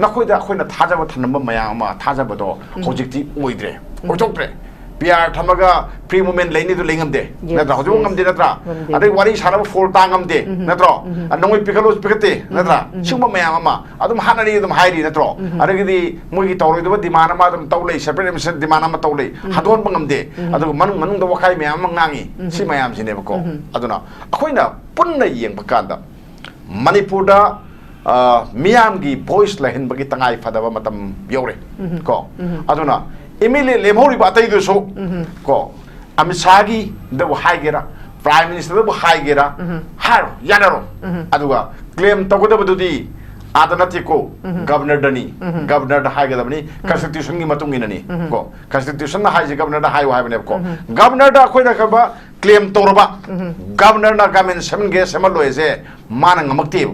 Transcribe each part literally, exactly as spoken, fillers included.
ꯅꯈꯣꯏꯗ ꯑꯩꯈꯣꯏꯅ ꯊꯥꯖꯕ ꯊꯝꯂꯝꯕ ꯃꯌꯥꯝ ꯑꯃ, ꯊꯥꯖꯕꯗꯣ ꯍꯧꯖꯤꯛꯇꯤ ꯑꯣꯏꯗ꯭ꯔꯦ, ꯑꯣꯏꯊꯣꯛꯇ꯭ꯔꯦ꯫ ꯄꯤ ꯑꯥꯔ ꯊꯝꯃꯒ ꯐ꯭ꯔꯤ ꯃꯨꯚꯃꯦꯟ ꯂꯩꯅꯤꯗꯨ ꯂꯩ ꯉꯝꯗꯦ, ꯅꯠꯇ꯭ꯔꯥ? ꯍꯧꯖꯤꯛꯐꯥꯎ ꯉꯝꯗꯦ, ꯅꯠꯇ꯭ꯔꯥ? ꯑꯗꯩ ꯋꯥꯔꯤ ꯁꯥꯟꯅꯕ ꯐꯣꯜ ꯇꯥ ꯉꯝꯗꯦ, ꯅꯠꯇ꯭ꯔꯣ? ꯑ, ꯅꯣꯡꯃꯩ ꯄꯤꯈꯠꯂꯣꯁꯨ ꯄꯤꯈꯠꯇꯦ, ꯅꯠꯇ꯭ꯔꯥ? ꯁꯤꯒꯨꯝꯕ ꯃꯌꯥꯝ ꯑꯃ ꯑꯗꯨꯝ ꯍꯥꯠꯅꯔꯤ, ꯑꯗꯨꯝ ꯍꯥꯏꯔꯤ, ꯅꯠꯇ꯭ꯔꯣ? ꯑꯗꯒꯤꯗꯤ ꯃꯣꯏꯒꯤ ꯇꯧꯔꯣꯏꯗꯕ ꯗꯤꯃꯥꯟ ꯑꯃ ꯑꯗꯨꯝ ꯇꯧ ꯂꯩ, ꯁꯦꯄꯔꯦꯠ ꯑꯦꯗꯃꯤꯅꯤꯁꯇ꯭ꯔꯦꯁꯟ ꯗꯤꯃꯥꯟ ꯑꯃ ꯇꯧ ꯂꯩ, ꯍꯥꯗꯣꯛꯍꯟꯕ ꯉꯝꯗꯦ꯫ ꯑꯗꯨꯒ ꯃꯅꯨꯡ ꯃꯅꯨꯡꯗ ꯋꯥꯈꯥꯏ ꯃꯌꯥꯝ ꯑꯃ ꯉꯥꯡꯉꯤ꯫ ꯁꯤ ꯃꯌꯥꯝꯁꯤꯅꯦꯕꯀꯣ꯫ ꯑꯗꯨꯅ ꯑꯩꯈꯣꯏꯅ ꯄꯨꯟꯅ ꯌꯦꯡꯕ ꯀꯥꯟꯗ ꯃꯅꯤꯄꯨꯔꯗ, ꯑ, ꯃꯤꯌꯥꯝꯒꯤ ꯚꯣꯏꯁ ꯂꯩꯍꯟꯕꯒꯤ ꯇꯉꯥꯏ ꯐꯗꯕ ꯃꯇꯝ ꯌꯧꯔꯦ꯫ ꯀꯣ, ꯑꯗꯨꯅ ꯑꯦꯝ ꯑꯦꯜ ꯑꯦ ꯂꯦꯝꯍꯧꯔꯤꯕ ꯑꯇꯩꯗꯨꯁꯨ, ꯀꯣ, ꯑꯃꯤꯠ ꯁꯥꯍꯒꯤꯗꯕꯨ ꯍꯥꯏꯒꯦꯔꯥ, ꯄ꯭ꯔꯥꯏꯝ ꯃꯤꯅꯤꯁꯇꯔꯗꯕꯨ ꯍꯥꯏꯒꯦꯔꯥ, ꯍꯥꯏꯔꯣ, ꯌꯥꯅꯔꯣ꯫ ꯑꯗꯨꯒ ꯀ꯭ꯂꯦꯝ ꯇꯧꯒꯗꯕꯗꯨꯗꯤ ꯑꯥꯗ ꯅꯠꯇꯦꯀꯣ, ꯒꯕꯔꯅꯔꯗꯅꯤ꯫ ꯒꯕꯔꯅꯔꯗ ꯍꯥꯏꯒꯗꯕꯅꯤ, ꯀꯟꯁꯇꯤꯇ꯭ꯌꯨꯁꯟꯒꯤ ꯃꯇꯨꯡ ꯏꯟꯅꯅꯤ꯫ ꯀꯣ, ꯀꯟꯁꯇꯤꯇ꯭ꯌꯨꯁꯟꯅ ꯍꯥꯏꯁꯦ ꯒꯕꯔꯅꯔꯗ ꯍꯥꯏꯌꯨ ꯍꯥꯏꯕꯅꯦꯕꯀꯣ꯫ ꯒꯕꯔꯅꯔꯗ ꯑꯩꯈꯣꯏꯅ ꯀꯔꯝꯕ ꯀ꯭ꯂꯦꯝ ꯇꯧꯔꯕ, ꯒꯕꯔꯅꯔꯅ ꯒꯃꯦꯟ ꯁꯦꯝꯍꯟꯒꯦ ꯁꯦꯝꯍꯜꯂꯣꯏꯁꯦ ꯃꯥꯅ ꯉꯝꯃꯛꯇꯦꯕ꯫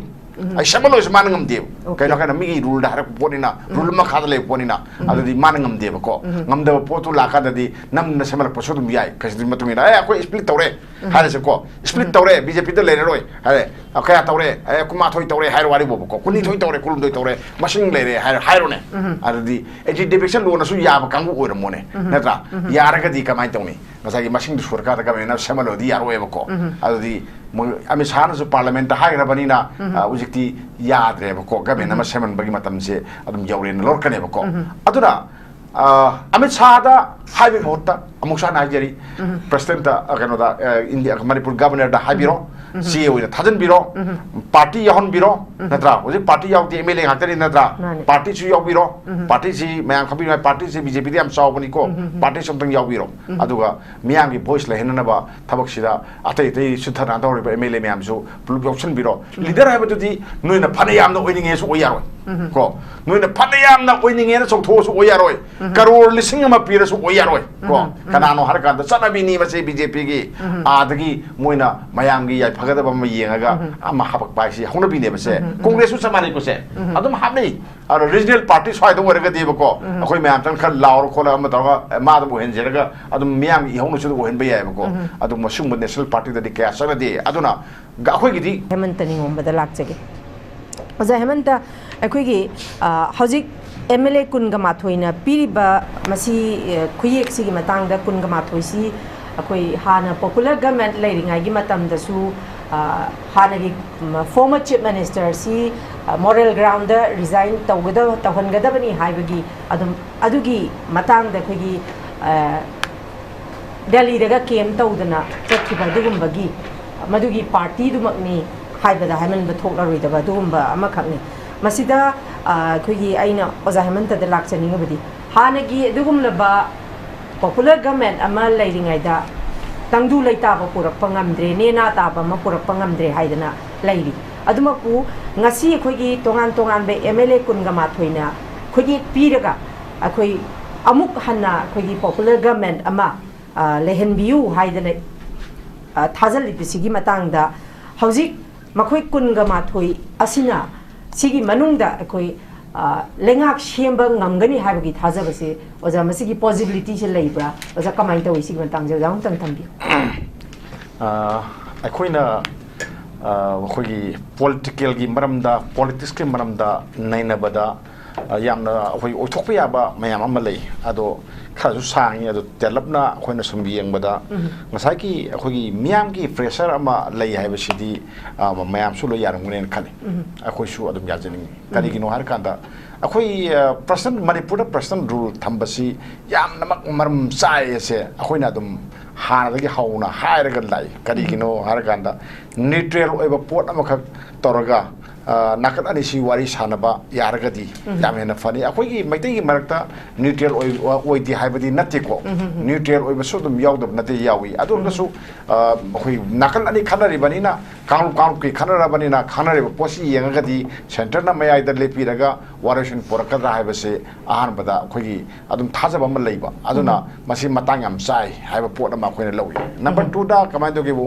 ꯑꯩ ꯁꯦꯝꯍꯜꯂꯣꯏꯁꯦ ꯃꯥꯅ ꯉꯝꯗꯦꯕ꯫ ꯀꯩꯅꯣ ꯍꯥꯏꯅ ꯃꯤꯒꯤ ꯔꯨꯜꯗ ꯍꯥꯏꯔꯛꯄ ꯄꯣꯠꯅꯤꯅ, ꯔꯨꯜ ꯃꯈꯥꯗ ꯂꯩꯕ ꯄꯣꯠꯅꯤꯅ, ꯑꯗꯨꯗꯤ ꯃꯥꯅ ꯉꯝꯗꯦꯕꯀꯣ꯫ ꯉꯝꯗꯕ ꯄꯣꯠꯇꯨ ꯂꯥꯛꯀꯥꯟꯗꯗꯤ ꯅꯝꯅ ꯁꯦꯝꯍꯜꯂꯛꯄꯁꯨ ꯑꯗꯨꯝ ꯌꯥꯏ, ꯀꯩꯁꯨ ꯃꯇꯨꯡ ꯏꯟꯅ, "ꯑꯦ, ꯑꯩꯈꯣꯏ ꯁ꯭ꯄ꯭ꯂꯤꯠ ꯇꯧꯔꯦ" ꯍꯥꯏꯔꯁꯦꯀꯣ, "ꯁ꯭ꯄ꯭ꯂꯤꯠ ꯇꯧꯔꯦ, ꯕꯤ ꯖꯦ ꯄꯤꯗ ꯂꯩꯔꯔꯣꯏ" ꯍꯥꯏꯔꯦ, "ꯀꯌꯥ ꯇꯧꯔꯦ? ꯑꯦ, ꯀꯨꯟꯃꯥꯊꯣꯏ ꯇꯧꯔꯦ" ꯍꯥꯏꯔꯣ, ꯋꯥꯔꯤꯕꯣꯕꯀꯣ, "ꯀꯨꯟꯅꯤꯊꯣꯏ ꯇꯧꯔꯦ, ꯀꯨꯟꯍꯨꯝꯗꯣꯏ ꯇꯧꯔꯦ, ꯃꯁꯤꯡ ꯂꯩꯔꯦ" ꯍꯥꯏꯔꯣ, ꯍꯥꯏꯔꯣꯅꯦ꯫ ꯑꯗꯨꯗꯤ ꯑꯦꯟꯇꯤ ꯗꯤꯐꯦꯛꯁꯟ ꯂꯣꯅꯁꯨ ꯌꯥꯕ ꯀꯥꯡꯕꯨ ꯑꯣꯏꯔꯝꯃꯣꯅꯦ, ꯅꯠꯇ꯭ꯔꯥ? ꯌꯥꯔꯒꯗꯤ ꯀꯃꯥꯏꯅ ꯇꯧꯅꯤ? ꯉꯁꯥꯏꯒꯤ ꯃꯁꯤꯡꯗꯨ ꯁꯨꯔꯀꯥꯟꯗ ꯒꯃꯦꯟꯅ ꯁꯦꯝꯍꯜꯂꯣꯗꯤ ꯌꯥꯔꯣꯏꯕꯀꯣ꯫ ꯑꯗꯨꯗꯤ ꯃꯣꯏ ꯑꯃꯤꯠ ꯁꯥꯍꯅꯁꯨ ꯄꯥꯔꯂꯤꯌꯥꯃꯦꯟꯠꯇ ꯍꯥꯏꯈ꯭ꯔꯕꯅꯤꯅ, ꯑ, ꯍꯧꯖꯤꯛꯇꯤ ꯌꯥꯗ꯭ꯔꯦꯕꯀꯣ꯫ ꯒꯃꯦꯟ ꯑꯃ ꯁꯦꯝꯍꯟꯕꯒꯤ ꯃꯇꯝꯁꯦ ꯑꯗꯨꯝ ꯌꯧꯔꯦꯅ ꯂꯧꯔꯛꯀꯅꯦꯕꯀꯣ꯫ ꯑꯗꯨꯅ, ꯑ, ꯑꯃꯤꯠ ꯁꯥꯍꯗ ꯍꯥꯏꯕꯒꯤ ꯃꯍꯨꯠꯇ ꯑꯃꯨꯛꯁꯨ ꯍꯟꯅ ꯍꯥꯏꯖꯔꯤ, ꯄ꯭ꯔꯦꯁꯤꯗꯦꯟꯠꯇ, ꯑ, ꯀꯩꯅꯣꯗ, ꯑ, ꯏꯟꯗꯤꯌꯥ, ꯃꯅꯤꯄꯨꯔ ꯒꯕꯔꯅꯔꯗ ꯍꯥꯏꯕꯤꯔꯣ, ꯁꯤ ꯑꯦ ꯑꯣꯏꯅ ꯊꯥꯖꯤꯟꯕꯤꯔꯣ, ꯄꯥꯔꯇꯤ ꯌꯥꯎꯍꯟꯕꯤꯔꯣ, ꯅꯠꯇ꯭ꯔꯥ? ꯍꯧꯖꯤꯛ ꯄꯥꯔꯇꯤ ꯌꯥꯎꯗꯦ, ꯑꯦꯝ ꯑꯦꯜ ꯑꯦ ꯉꯥꯛꯇꯅꯤ, ꯅꯠꯇ꯭ꯔꯥ? ꯃꯥꯅꯦ꯫ ꯄꯥꯔꯇꯤꯁꯨ ꯌꯥꯎꯕꯤꯔꯣ, ꯄꯥꯔꯇꯤꯁꯤ ꯃꯌꯥꯝ ꯈꯪꯕꯤꯔꯣ, ꯄꯥꯔꯇꯤꯁꯤ ꯕꯤ ꯖꯦ ꯄꯤꯗꯤ ꯌꯥꯝ ꯆꯥꯎꯕꯅꯤꯀꯣ, ꯄꯥꯔꯇꯤꯁꯨ ꯑꯝꯇꯪ ꯌꯥꯎꯕꯤꯔꯣ꯫ ꯑꯗꯨꯒ ꯃꯤꯌꯥꯝꯒꯤ ꯚꯣꯏꯁ ꯂꯩꯍꯟꯅꯅꯕ ꯊꯕꯛꯁꯤꯗ ꯑꯇꯩ ꯑꯇꯩ ꯁꯤꯟꯊꯥꯅ ꯇꯧꯔꯤꯕ ꯑꯦꯝ ꯑꯦꯜ ꯑꯦ ꯃꯌꯥꯝꯁꯨ ꯄꯨꯂꯞ ꯌꯥꯎꯁꯟꯕꯤꯔꯣ꯫ ꯂꯤꯗꯔ ꯍꯥꯏꯕꯗꯨꯗꯤ ꯅꯣꯏꯅ ꯐꯅ ꯌꯥꯝꯅ ꯑꯣꯏꯅꯤꯡꯉꯦꯁꯨ ꯑꯣꯏ ꯌꯥꯔꯣꯏ, ꯀꯣ? ꯅꯣꯏꯅ ꯐꯅ ꯌꯥꯝꯅ ꯑꯣꯏꯅꯤꯡꯉꯦꯅ ꯆꯧꯊꯣꯛꯑꯁꯨ ꯑꯣꯏ ꯌꯥꯔꯣꯏ, ꯀꯔꯣꯔ ꯂꯤꯁꯤꯡ ꯑꯃ ꯄꯤꯔꯁꯨ ꯑꯣꯏ ꯌꯥꯔꯣꯏ, ꯀꯣ? ꯀꯅꯥꯅꯣ ꯍꯥꯏꯔꯀꯥꯟꯗ ꯆꯠꯅꯕꯤꯅꯤ ꯃꯁꯤ ꯕꯤ ꯖꯦ ꯄꯤꯒꯤ꯫ ꯑꯥꯗꯒꯤ ꯃꯣꯏꯅ ꯃꯌꯥꯝꯒꯤ ꯌꯥꯏꯐꯒꯗꯕ ꯑꯃ ꯌꯦꯡꯉꯒ ꯑꯃ ꯍꯥꯄꯛꯄ ꯍꯥꯏꯁꯤ ꯍꯧꯅꯕꯤꯅꯦꯕꯁꯦ꯫ ꯀꯣꯡꯒ꯭ꯔꯦꯁꯁꯨ ꯆꯞ ꯃꯥꯟꯅꯩꯀꯣ ꯁꯦ꯫ ꯑꯗꯨꯝ ꯍꯥꯞꯅꯩ꯫ ꯑꯗꯣ ꯔꯤꯖꯅꯦꯜ ꯄꯥꯔꯇꯤ ꯁ꯭ꯋꯥꯏꯗ ꯑꯣꯏꯔꯒꯗꯤꯕꯀꯣ, ꯑꯩꯈꯣꯏ ꯃꯌꯥꯝ ꯆꯪ ꯈꯔ ꯂꯥꯎꯔ ꯈꯣꯠꯂꯒ ꯑꯃ ꯇꯧꯔꯒ, ꯑꯦ, ꯃꯥ ꯑꯗꯨꯝ ꯑꯣꯏꯍꯟꯖꯔꯒ ꯑꯗꯨꯝ ꯃꯤꯌꯥꯝꯒꯤ ꯏꯍꯧꯅꯁꯨ ꯑꯗꯨꯝ ꯑꯣꯏꯍꯟꯕ ꯌꯥꯏꯑꯕꯀꯣ꯫ ꯑꯗꯨ ꯃꯁꯤꯒꯨꯝꯕ ꯅꯦꯁꯅꯦꯜ ꯄꯥꯔꯇꯤꯗꯗꯤ ꯀꯌꯥ ꯆꯠꯅꯗꯦ꯫ ꯑꯗꯨꯅ ꯒ-, ꯑꯩꯈꯣꯏꯒꯤꯗꯤ ꯍꯦꯃꯟꯇ ꯅꯤꯉꯣꯝꯕꯗ ꯂꯥꯛꯆꯒꯦ꯫ ꯑꯣꯖꯥ ꯍꯦꯃꯟꯇ, ꯑꯩꯈꯣꯏꯒꯤ ꯑ, ꯍꯧꯖꯤꯛ ꯑꯦꯝ ꯑꯦꯜ ꯑꯦ ꯀꯨꯟꯒ ꯃꯥꯊꯣꯏꯅ ꯄꯤꯔꯤꯕ ꯃꯁꯤ ꯑ, ꯈꯨꯌꯦꯛꯁꯤꯒꯤ ꯃꯇꯥꯡꯗ ꯀꯨꯟꯒ ꯃꯥꯊꯣꯏꯁꯤ ꯑꯩꯈꯣꯏ ꯍꯥꯟꯅ ꯄꯣꯄꯨꯂꯔ ꯒꯃꯦꯟ ꯂꯩꯔꯤꯉꯩꯒꯤ ꯃꯇꯝꯗꯁꯨ ꯑ, ꯍꯥꯟꯅꯒꯤ ꯐꯣꯔꯃꯔ ꯆꯤꯐ ꯃꯤꯅꯤꯁꯇꯔꯁꯤ ꯃꯣꯔꯦꯜ ꯒ꯭ꯔꯥꯎꯟꯗ ꯔꯤꯖꯥꯏꯟ ꯇꯧꯒꯗꯕ ꯇꯧꯍꯟꯒꯗꯕꯅꯤ ꯍꯥꯏꯕꯒꯤ ꯑꯗꯨꯝ ꯑꯗꯨꯒꯤ ꯃꯇꯥꯡꯗ ꯑꯩꯈꯣꯏꯒꯤ ꯑ, ꯗꯦꯜꯂꯤꯗꯒ ꯀꯦꯝ ꯇꯧꯗꯅ ꯆꯠꯈꯤꯕ ꯑꯗꯨꯒꯨꯝꯕꯒꯤ ꯃꯗꯨꯒꯤ ꯄꯥꯔꯇꯤꯗꯨꯃꯛꯅꯤ ꯍꯥꯏꯕꯗ ꯍꯥꯏꯃꯟꯕ ꯊꯣꯛꯂꯔꯣꯏꯗꯕ ꯑꯗꯨꯒꯨꯝꯕ ꯑꯃꯈꯛꯅꯤ꯫ ꯃꯁꯤꯗ ꯑ, ꯑꯩꯈꯣꯏꯒꯤ ꯑꯩꯅ ꯑꯣꯖꯥ ꯍꯦꯃꯟꯇꯗ ꯂꯥꯛꯆꯅꯤꯡꯉꯕꯗꯤ ꯍꯥꯟꯅꯒꯤ ꯑꯗꯨꯒꯨꯝꯂꯕ ꯄꯣꯄꯨꯂꯔ ꯒꯃꯦꯟ ꯑꯃ ꯂꯩꯔꯤꯉꯩꯗ ꯇꯪꯗꯨ ꯂꯩꯇꯥꯕ ꯄꯨꯔꯛꯄ ꯉꯝꯗ꯭ꯔꯦ, ꯅꯦꯅꯥ ꯇꯥꯕ ꯑꯃ ꯄꯨꯔꯛꯄ ꯉꯝꯗ꯭ꯔꯦ ꯍꯥꯏꯗꯅ ꯂꯩꯔꯤ꯫ ꯑꯗꯨꯃꯛꯄꯨ ꯉꯁꯤ ꯑꯩꯈꯣꯏꯒꯤ ꯇꯣꯉꯥꯟ ꯇꯣꯉꯥꯟꯕ ꯑꯦꯝ ꯑꯦꯜ ꯑꯦ ꯀꯨꯟꯒ ꯃꯥꯊꯣꯏꯅ ꯈꯨꯌꯦꯛ ꯄꯤꯔꯒ ꯑꯩꯈꯣꯏ ꯑꯃꯨꯛ ꯍꯟꯅ ꯑꯩꯈꯣꯏꯒꯤ ꯄꯣꯄꯨꯂꯔ ꯒꯃꯦꯟ ꯑꯃ ꯑ, ꯂꯩꯍꯟꯕꯤꯌꯨ ꯍꯥꯏꯗꯅ ꯑ, ꯊꯥꯖꯤꯜꯂꯤꯕꯁꯤꯒꯤ ꯃꯇꯥꯡꯗ ꯍꯧꯖꯤꯛ ꯃꯈꯣꯏ ꯀꯨꯟꯒ ꯃꯥꯊꯣꯏ ꯑꯁꯤꯅ ꯁꯤꯒꯤ ꯃꯅꯨꯡꯗ ꯑꯩꯈꯣꯏ ꯑ, ꯂꯩꯉꯥꯛ ꯁꯦꯝꯕ ꯉꯝꯒꯅꯤ ꯍꯥꯏꯕꯒꯤ ꯊꯥꯖꯕꯁꯦ ꯑꯣꯖꯥ ꯃꯁꯤꯒꯤ ꯄꯣꯖꯤꯕꯤꯂꯤꯇꯤꯁꯦ ꯂꯩꯕ꯭ꯔꯥ? ꯑꯣꯖꯥ ꯀꯃꯥꯏꯅ ꯇꯧꯏ? ꯁꯤꯒꯤ ꯃꯇꯥꯡꯁꯦ ꯑꯣꯖꯥ ꯑꯃꯨꯛꯇꯪ ꯊꯝꯕꯤꯌꯨ꯫ ꯑ, ꯑꯩꯈꯣꯏꯅ ꯑ, ꯑꯩꯈꯣꯏꯒꯤ ꯄꯣꯂꯤꯇꯤꯀꯦꯜꯒꯤ ꯃꯔꯝꯗ, ꯄꯣꯂꯤꯇꯤꯛꯁꯀꯤ ꯃꯔꯝꯗ ꯅꯩꯅꯕꯗ ꯑ, ꯌꯥꯝꯅ ꯑꯩꯈꯣꯏ ꯑꯣꯏꯊꯣꯛꯄ ꯌꯥꯕ ꯃꯌꯥꯝ ꯑꯃ ꯂꯩ꯫ ꯑꯗꯣ ꯈꯔꯁꯨ ꯁꯥꯡꯉꯤ꯫ ꯑꯗꯣ ꯇꯦꯜꯂꯞꯅ ꯑꯩꯈꯣꯏꯅ ꯁꯨꯝ ꯌꯦꯡꯕꯗ ꯉꯁꯥꯏꯒꯤ ꯑꯩꯈꯣꯏꯒꯤ ꯃꯤꯌꯥꯝꯒꯤ ꯄ꯭ꯔꯦꯁꯔ ꯑꯃ ꯂꯩ ꯍꯥꯏꯕꯁꯤꯗꯤ ꯑ, ꯃꯌꯥꯝꯁꯨ ꯂꯣꯏ ꯌꯥꯔꯝꯒꯅꯦꯅ ꯈꯜꯂꯤ꯫ ꯑꯩꯈꯣꯏꯁꯨ ꯑꯗꯨꯝ ꯌꯥꯖꯅꯤꯡꯉꯤ꯫ ꯀꯔꯤꯒꯤꯅꯣ ꯍꯥꯏꯔꯀꯥꯟꯗ ꯑꯩꯈꯣꯏ ꯄꯔꯁꯅꯦꯜ, ꯃꯅꯤꯄꯨꯔꯗ ꯄꯔꯁꯅꯦꯜ ꯔꯨꯜ ꯊꯝꯕꯁꯤ ꯌꯥꯝꯅꯃꯛ ꯃꯔꯝ ꯆꯥꯏ ꯑꯁꯦ ꯑꯩꯈꯣꯏꯅ ꯑꯗꯨꯝ ꯍꯥꯟꯅꯗꯒꯤ ꯍꯧꯅ ꯍꯥꯏꯔꯒ ꯂꯥꯛꯏ꯫ ꯀꯔꯤꯒꯤꯅꯣ ꯍꯥꯏꯔꯀꯥꯟꯗ ꯅ꯭ꯌꯨꯇ꯭ꯔꯦꯜ ꯑꯣꯏꯕ ꯄꯣꯠ ꯑꯃꯈꯛ ꯇꯧꯔꯒ ꯑ, ꯅꯥꯀꯟ ꯑꯅꯤꯁꯤ ꯋꯥꯔꯤ ꯁꯥꯟꯅꯕ ꯌꯥꯔꯒꯗꯤ ꯌꯥꯝ ꯍꯦꯟꯅ ꯐꯅꯤ꯫ ꯑꯩꯈꯣꯏꯒꯤ ꯃꯩꯇꯩꯒꯤ ꯃꯔꯛꯇ ꯅ꯭ꯌꯨꯇ꯭ꯔꯦꯜ ꯑꯣꯏ-, ꯑꯣꯏꯗꯦ ꯍꯥꯏꯕꯗꯤ ꯅꯠꯇꯦꯀꯣ꯫ ꯅ꯭ꯌꯨꯇ꯭ꯔꯦꯜ ꯑꯣꯏꯕꯁꯨ ꯑꯗꯨꯝ ꯌꯥꯎꯗꯕ ꯅꯠꯇꯦ, ꯌꯥꯎꯏ꯫ ꯑꯗꯨ ꯑꯣꯏꯔꯒꯁꯨ ꯑ, ꯑꯩꯈꯣꯏ ꯅꯥꯀꯟ ꯑꯅꯤ ꯈꯟꯅꯔꯤꯕꯅꯤꯅ, ꯀꯥꯡꯂꯨꯞ ꯀꯥꯡꯂꯨꯞꯀꯤ ꯈꯟꯅꯔꯕꯅꯤꯅ, ꯈꯟꯅꯔꯤꯕ ꯄꯣꯠꯁꯤ ꯌꯦꯡꯉꯒꯗꯤ ꯁꯦꯟꯇꯔꯅ ꯃꯌꯥꯏꯗ ꯂꯦꯞꯄꯤꯔꯒ ꯋꯥꯔꯣꯏꯁꯤꯟ ꯄꯨꯔꯛꯀꯗ꯭ꯔꯥ ꯍꯥꯏꯕꯁꯦ ꯑꯍꯥꯟꯕꯗ ꯑꯩꯈꯣꯏꯒꯤ ꯑꯗꯨꯝ ꯊꯥꯖꯕ ꯑꯃ ꯂꯩꯕ꯫ ꯑꯗꯨꯅ ꯃꯁꯤ ꯃꯇꯥꯡ ꯌꯥꯝ ꯆꯥꯏ ꯍꯥꯏꯕ ꯄꯣꯠ ꯑꯃ ꯑꯩꯈꯣꯏꯅ ꯂꯧꯏ꯫ ꯅꯝꯕꯔ ꯇꯨꯗ ꯀꯃꯥꯏꯅ ꯇꯧꯒꯦꯕꯨ,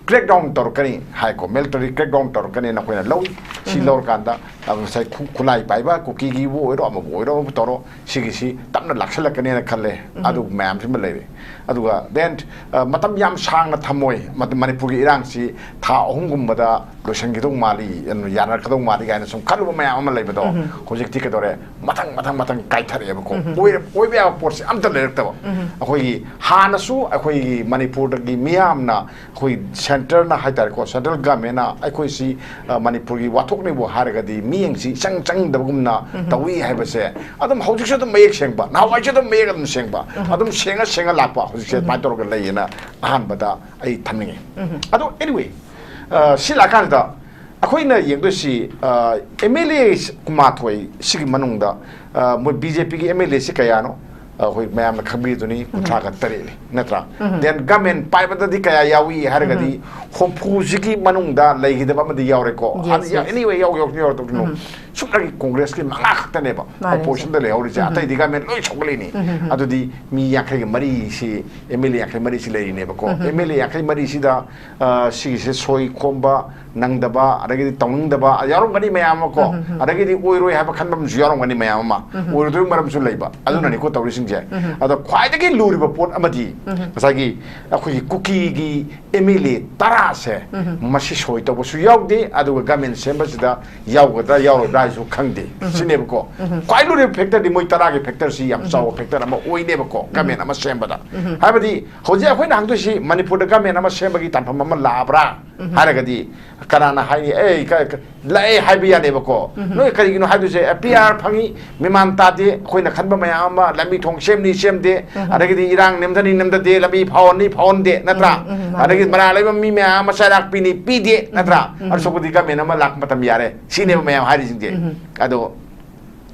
crackdown ꯇꯧꯔꯛꯀꯅꯤ ꯍꯥꯏꯀꯣ, military crackdown ꯇꯧꯔꯛꯀꯅꯤꯅ ꯑꯩꯈꯣꯏꯅ ꯂꯧꯏ꯫ ꯁꯤ ꯂꯧꯔꯀꯥꯟꯗ, ꯑ, ꯉꯁꯥꯏ ꯈꯨ-, ꯈꯨꯠꯂꯥꯏ ꯄꯥꯏꯕ ꯀꯨꯀꯤꯒꯤꯕꯨ ꯑꯣꯏꯔꯣ, ꯑꯃꯕꯨ ꯑꯣꯏꯔꯣ, ꯑꯃꯕꯨ ꯇꯧꯔꯣ, ꯁꯤꯒꯤꯁꯤ ꯇꯞꯅ ꯂꯥꯛꯁꯜꯂꯛꯀꯅꯤꯅ ꯈꯜꯂꯦ꯫ ꯑꯗꯨ ꯃꯌꯥꯝꯁꯤꯃ ꯂꯩꯔꯦ꯫ ꯑꯗꯨꯒ then, ꯑ, ꯃꯇꯝ ꯌꯥꯝ ꯁꯥꯡꯅ ꯊꯝꯃꯣꯏ꯫ ꯃ-, ꯃꯅꯤꯄꯨꯔꯒꯤ ꯏꯔꯥꯡꯁꯤ ꯊꯥ ꯑꯍꯨꯝꯒꯨꯝꯕꯗ ꯂꯣꯏꯁꯤꯟꯈꯤꯗꯧ ꯃꯥꯜꯂꯤ, ꯌꯥꯅꯔꯛꯀꯗꯧ ꯃꯥꯜꯂꯤ ꯀꯥꯏꯅ ꯁꯨꯝ ꯈꯜꯂꯨꯕ ꯃꯌꯥꯝ ꯑꯃ ꯂꯩꯕꯗꯣ, ꯍꯧꯖꯤꯛꯇꯤ ꯀꯩꯗꯧꯔꯦ? ꯃꯊꯪ, ꯃꯊꯪ, ꯃꯊꯪ ꯀꯥꯏꯊꯔꯛꯑꯦꯕꯀꯣ꯫ ꯑꯣꯏꯔ-, ꯑꯣꯏꯕ ꯌꯥꯕ ꯄꯣꯠꯁꯦ ꯑꯝꯇ ꯂꯩꯔꯛꯇꯕ꯫ ꯑꯩꯈꯣꯏꯒꯤ ꯍꯥꯟꯅꯁꯨ ꯑꯩꯈꯣꯏꯒꯤ ꯃꯅꯤꯄꯨꯔꯗꯒꯤ ꯃꯤꯌꯥꯝꯅ ꯑꯩꯈꯣꯏ centreꯅ ꯍꯥꯏꯇꯥꯔꯦꯀꯣ, central governmentꯅ ꯑꯩꯈꯣꯏꯁꯤ, ꯑ, ꯃꯅꯤꯄꯨꯔꯒꯤ ꯋꯥꯊꯣꯛꯅꯤꯕꯨ ꯍꯥꯏꯔꯒꯗꯤ ꯃꯤꯠꯌꯦꯡꯁꯤ ꯏꯆꯪ ꯆꯪꯗꯕꯒꯨꯝꯅ ꯇꯧꯏ ꯍꯥꯏꯕꯁꯦ ꯑꯗꯨꯝ ꯍꯧꯖꯤꯛꯁꯨ ꯑꯗꯨꯝ ꯃꯌꯦꯛ ꯁꯦꯡꯕ, ꯅꯍꯥꯟꯋꯥꯏꯁꯨ ꯑꯗꯨꯝ ꯃꯌꯦꯛ ꯑꯗꯨꯝ ꯁꯦꯡꯕ, ꯑꯗꯨꯝ ꯁꯦꯡꯉ ꯁꯦꯡꯉ ꯂꯥꯛꯄ ꯍꯧꯖꯤꯛꯁꯦ ꯑꯗꯨꯃꯥꯏꯅ ꯇꯧꯔꯒ ꯂꯩꯌꯦꯅ ꯑꯍꯥꯟꯕꯗ ꯑꯩ ꯊꯝꯅꯤꯡꯉꯤ꯫ ꯑꯗꯣ anyway, ꯑ, ꯁꯤ ꯂꯥꯛꯀꯥꯟꯁꯤꯗ ꯑꯩꯈꯣꯏꯅ ꯌꯦꯡꯗꯣꯏꯁꯤ, ꯑ, MLA ꯀꯨꯟꯃꯥꯊꯣꯏ ꯁꯤꯒꯤ ꯃꯅꯨꯡꯗ, ꯑ, ꯃꯣꯏ BJPꯒꯤ MLAꯁꯤ ꯀꯌꯥꯅꯣ? ꯑ, ꯑꯩꯈꯣꯏ ꯃꯌꯥꯝꯅ ꯈꯪꯕꯤꯗꯨꯅꯤ, ꯀꯨꯟꯊ꯭ꯔꯥꯒ ꯇꯔꯦꯠꯅꯤ, ꯅꯠꯇ꯭ꯔꯥ? Then government ꯄꯥꯏꯕꯗꯗꯤ ꯀꯌꯥ ꯌꯥꯎꯏ ꯍꯥꯏꯔꯒꯗꯤ, ꯍꯨꯝꯐꯨꯁꯤꯒꯤ ꯃꯅꯨꯡꯗ ꯂꯩꯈꯤꯗꯕ ꯑꯃꯗꯤ ꯌꯥꯎꯔꯦꯀꯣ꯫ Yes, ꯑꯗ ꯌꯥ-, yes. Anyway, ꯌꯥꯎ-, ꯌꯥꯎ-, ꯌꯥꯎꯔꯛꯇꯣꯏꯅꯣ? ꯁꯨꯞꯅꯒꯤ Congressꯀꯤ ꯃꯉꯥ ꯈꯛꯇꯅꯦꯕ ꯃꯥꯅꯦ, oppositionꯗ ꯂꯩꯍꯧꯔꯤꯁꯦ, ꯑꯇꯩꯗꯤ government ꯂꯣꯏ ꯁꯧꯒꯠꯂꯛꯏꯅꯤ꯫ ꯑꯗꯨꯗꯤ ꯃꯤ ꯌꯥꯡꯈꯩꯒ ꯃꯔꯤꯁꯤ, MLA ꯌꯥꯡꯈꯩ ꯃꯔꯤꯁꯤ ꯂꯩꯔꯤꯅꯦꯕꯀꯣ꯫ MLA ꯌꯥꯡꯈꯩ ꯃꯔꯤꯁꯤꯗ, ꯑ, ꯁꯤꯒꯤꯁꯦ ꯁꯣꯏ ꯈꯣꯝꯕ ꯅꯪꯗꯕ, ꯑꯗꯒꯤꯗꯤ ꯇꯧꯅꯤꯡꯗꯕ ꯌꯥꯎꯔꯝꯒꯅꯤ ꯃꯌꯥꯝ ꯑꯃ ꯀꯣ꯫ ꯑꯗꯒꯤꯗꯤ ꯑꯣꯏꯔꯣꯏ ꯍꯥꯏꯕ ꯈꯟꯕ ꯑꯃꯁꯨ ꯌꯥꯎꯔꯝꯒꯅꯤ ꯃꯌꯥꯝ ꯑꯃ꯫ ꯑꯣꯏꯔꯣꯏꯗꯕꯒꯤ ꯃꯔꯝꯁꯨ ꯂꯩꯕ꯫ ꯑꯗꯨꯅꯅꯤꯀꯣ ꯇꯧꯔꯤꯁꯤꯡꯁꯦ꯫ ꯑꯗꯣ ꯈ꯭ꯋꯥꯏꯗꯒꯤ ꯂꯨꯔꯤꯕ ꯄꯣꯠ ꯑꯃꯗꯤ ꯉꯁꯥꯏꯒꯤ ꯑꯩꯈꯣꯏꯒꯤ ꯀꯨꯀꯤꯒꯤ MLA ꯇꯔꯥꯁꯦ ꯃꯁꯤ ꯁꯣꯏ ꯇꯧꯕꯁꯨ ꯌꯥꯎꯗꯦ, ꯑꯗꯨꯒ government ꯁꯦꯝꯕꯁꯤꯗ ꯌꯥꯎꯒꯗ꯭ꯔꯥ ꯌꯥꯎꯔꯣꯏꯗ꯭ꯔꯥ ꯍꯥꯏꯁꯨ ꯈꯪꯗꯦ꯫ ꯁꯤꯅꯦꯕꯀꯣ꯫ ꯈ꯭ꯋꯥꯏ ꯂꯨꯔꯤꯕ factorꯗꯤ ꯃꯣꯏ ꯇꯔꯥꯒꯤ factorꯁꯤ ꯌꯥꯝ ꯆꯥꯎꯕ factor ꯑꯃ ꯑꯣꯏꯅꯦꯕꯀꯣ, government ꯑꯃ ꯁꯦꯝꯕꯗ꯫ ꯍꯥꯏꯕꯗꯤ ꯍꯧꯖꯤꯛ ꯑꯩꯈꯣꯏꯅ ꯍꯪꯗꯣꯏꯁꯤ ꯃꯅꯤꯄꯨꯔꯗ government ꯑꯃ ꯁꯦꯝꯕꯒꯤ ꯇꯥꯟꯐꯝ ꯑꯃ ꯂꯥꯛꯑꯕ꯭ꯔꯥ ꯍꯥꯏꯔꯒꯗꯤ ꯀꯅꯥꯅ ꯍꯥꯏꯅꯤ? ꯑꯦ, ꯀ-, ꯀ-, ꯂꯥꯛꯑꯦ ꯍꯥꯏꯕ ꯌꯥꯅꯦꯕꯀꯣ꯫ ꯅꯣꯏ ꯀꯔꯤꯒꯤꯅꯣ ꯍꯥꯏꯗꯣꯏꯁꯦ? ꯑꯦ, PR ꯐꯪꯉꯤ, ꯃꯦꯃꯥꯟ ꯇꯥꯗꯦ, ꯑꯩꯈꯣꯏꯅ ꯈꯟꯕ ꯃꯌꯥꯝ ꯑꯃ, ꯂꯝꯕꯤ ꯊꯣꯡ ꯁꯦꯝꯅꯤ ꯁꯦꯝꯗꯦ, ꯑꯗꯒꯤꯗꯤ ꯏꯔꯥꯡ ꯅꯦꯝꯊꯅꯤ ꯅꯦꯝꯊꯗꯦ, ꯂꯝꯕꯤ ꯐꯥꯎꯍꯟꯅꯤ ꯐꯥꯎꯍꯟꯗꯦ, ꯅꯠꯇ꯭ꯔꯥ? ꯑꯗꯒꯤ ꯃꯔꯥ ꯂꯩꯕ ꯃꯤ ꯃꯌꯥꯝ ꯑꯃ ꯆꯩꯔꯥꯛ ꯄꯤꯅꯤ ꯄꯤꯗꯦ, ꯅꯠꯇ꯭ꯔꯥ? ꯑꯗꯨ ꯁꯔꯨꯛꯄꯨꯗꯤ government ꯑꯃ ꯂꯥꯛꯄ ꯃꯇꯝ ꯌꯥꯔꯦ, ꯁꯤꯅꯦꯕ ꯃꯌꯥꯝ ꯍꯥꯏꯔꯤꯁꯤꯡꯁꯦ꯫ ꯑꯗꯣ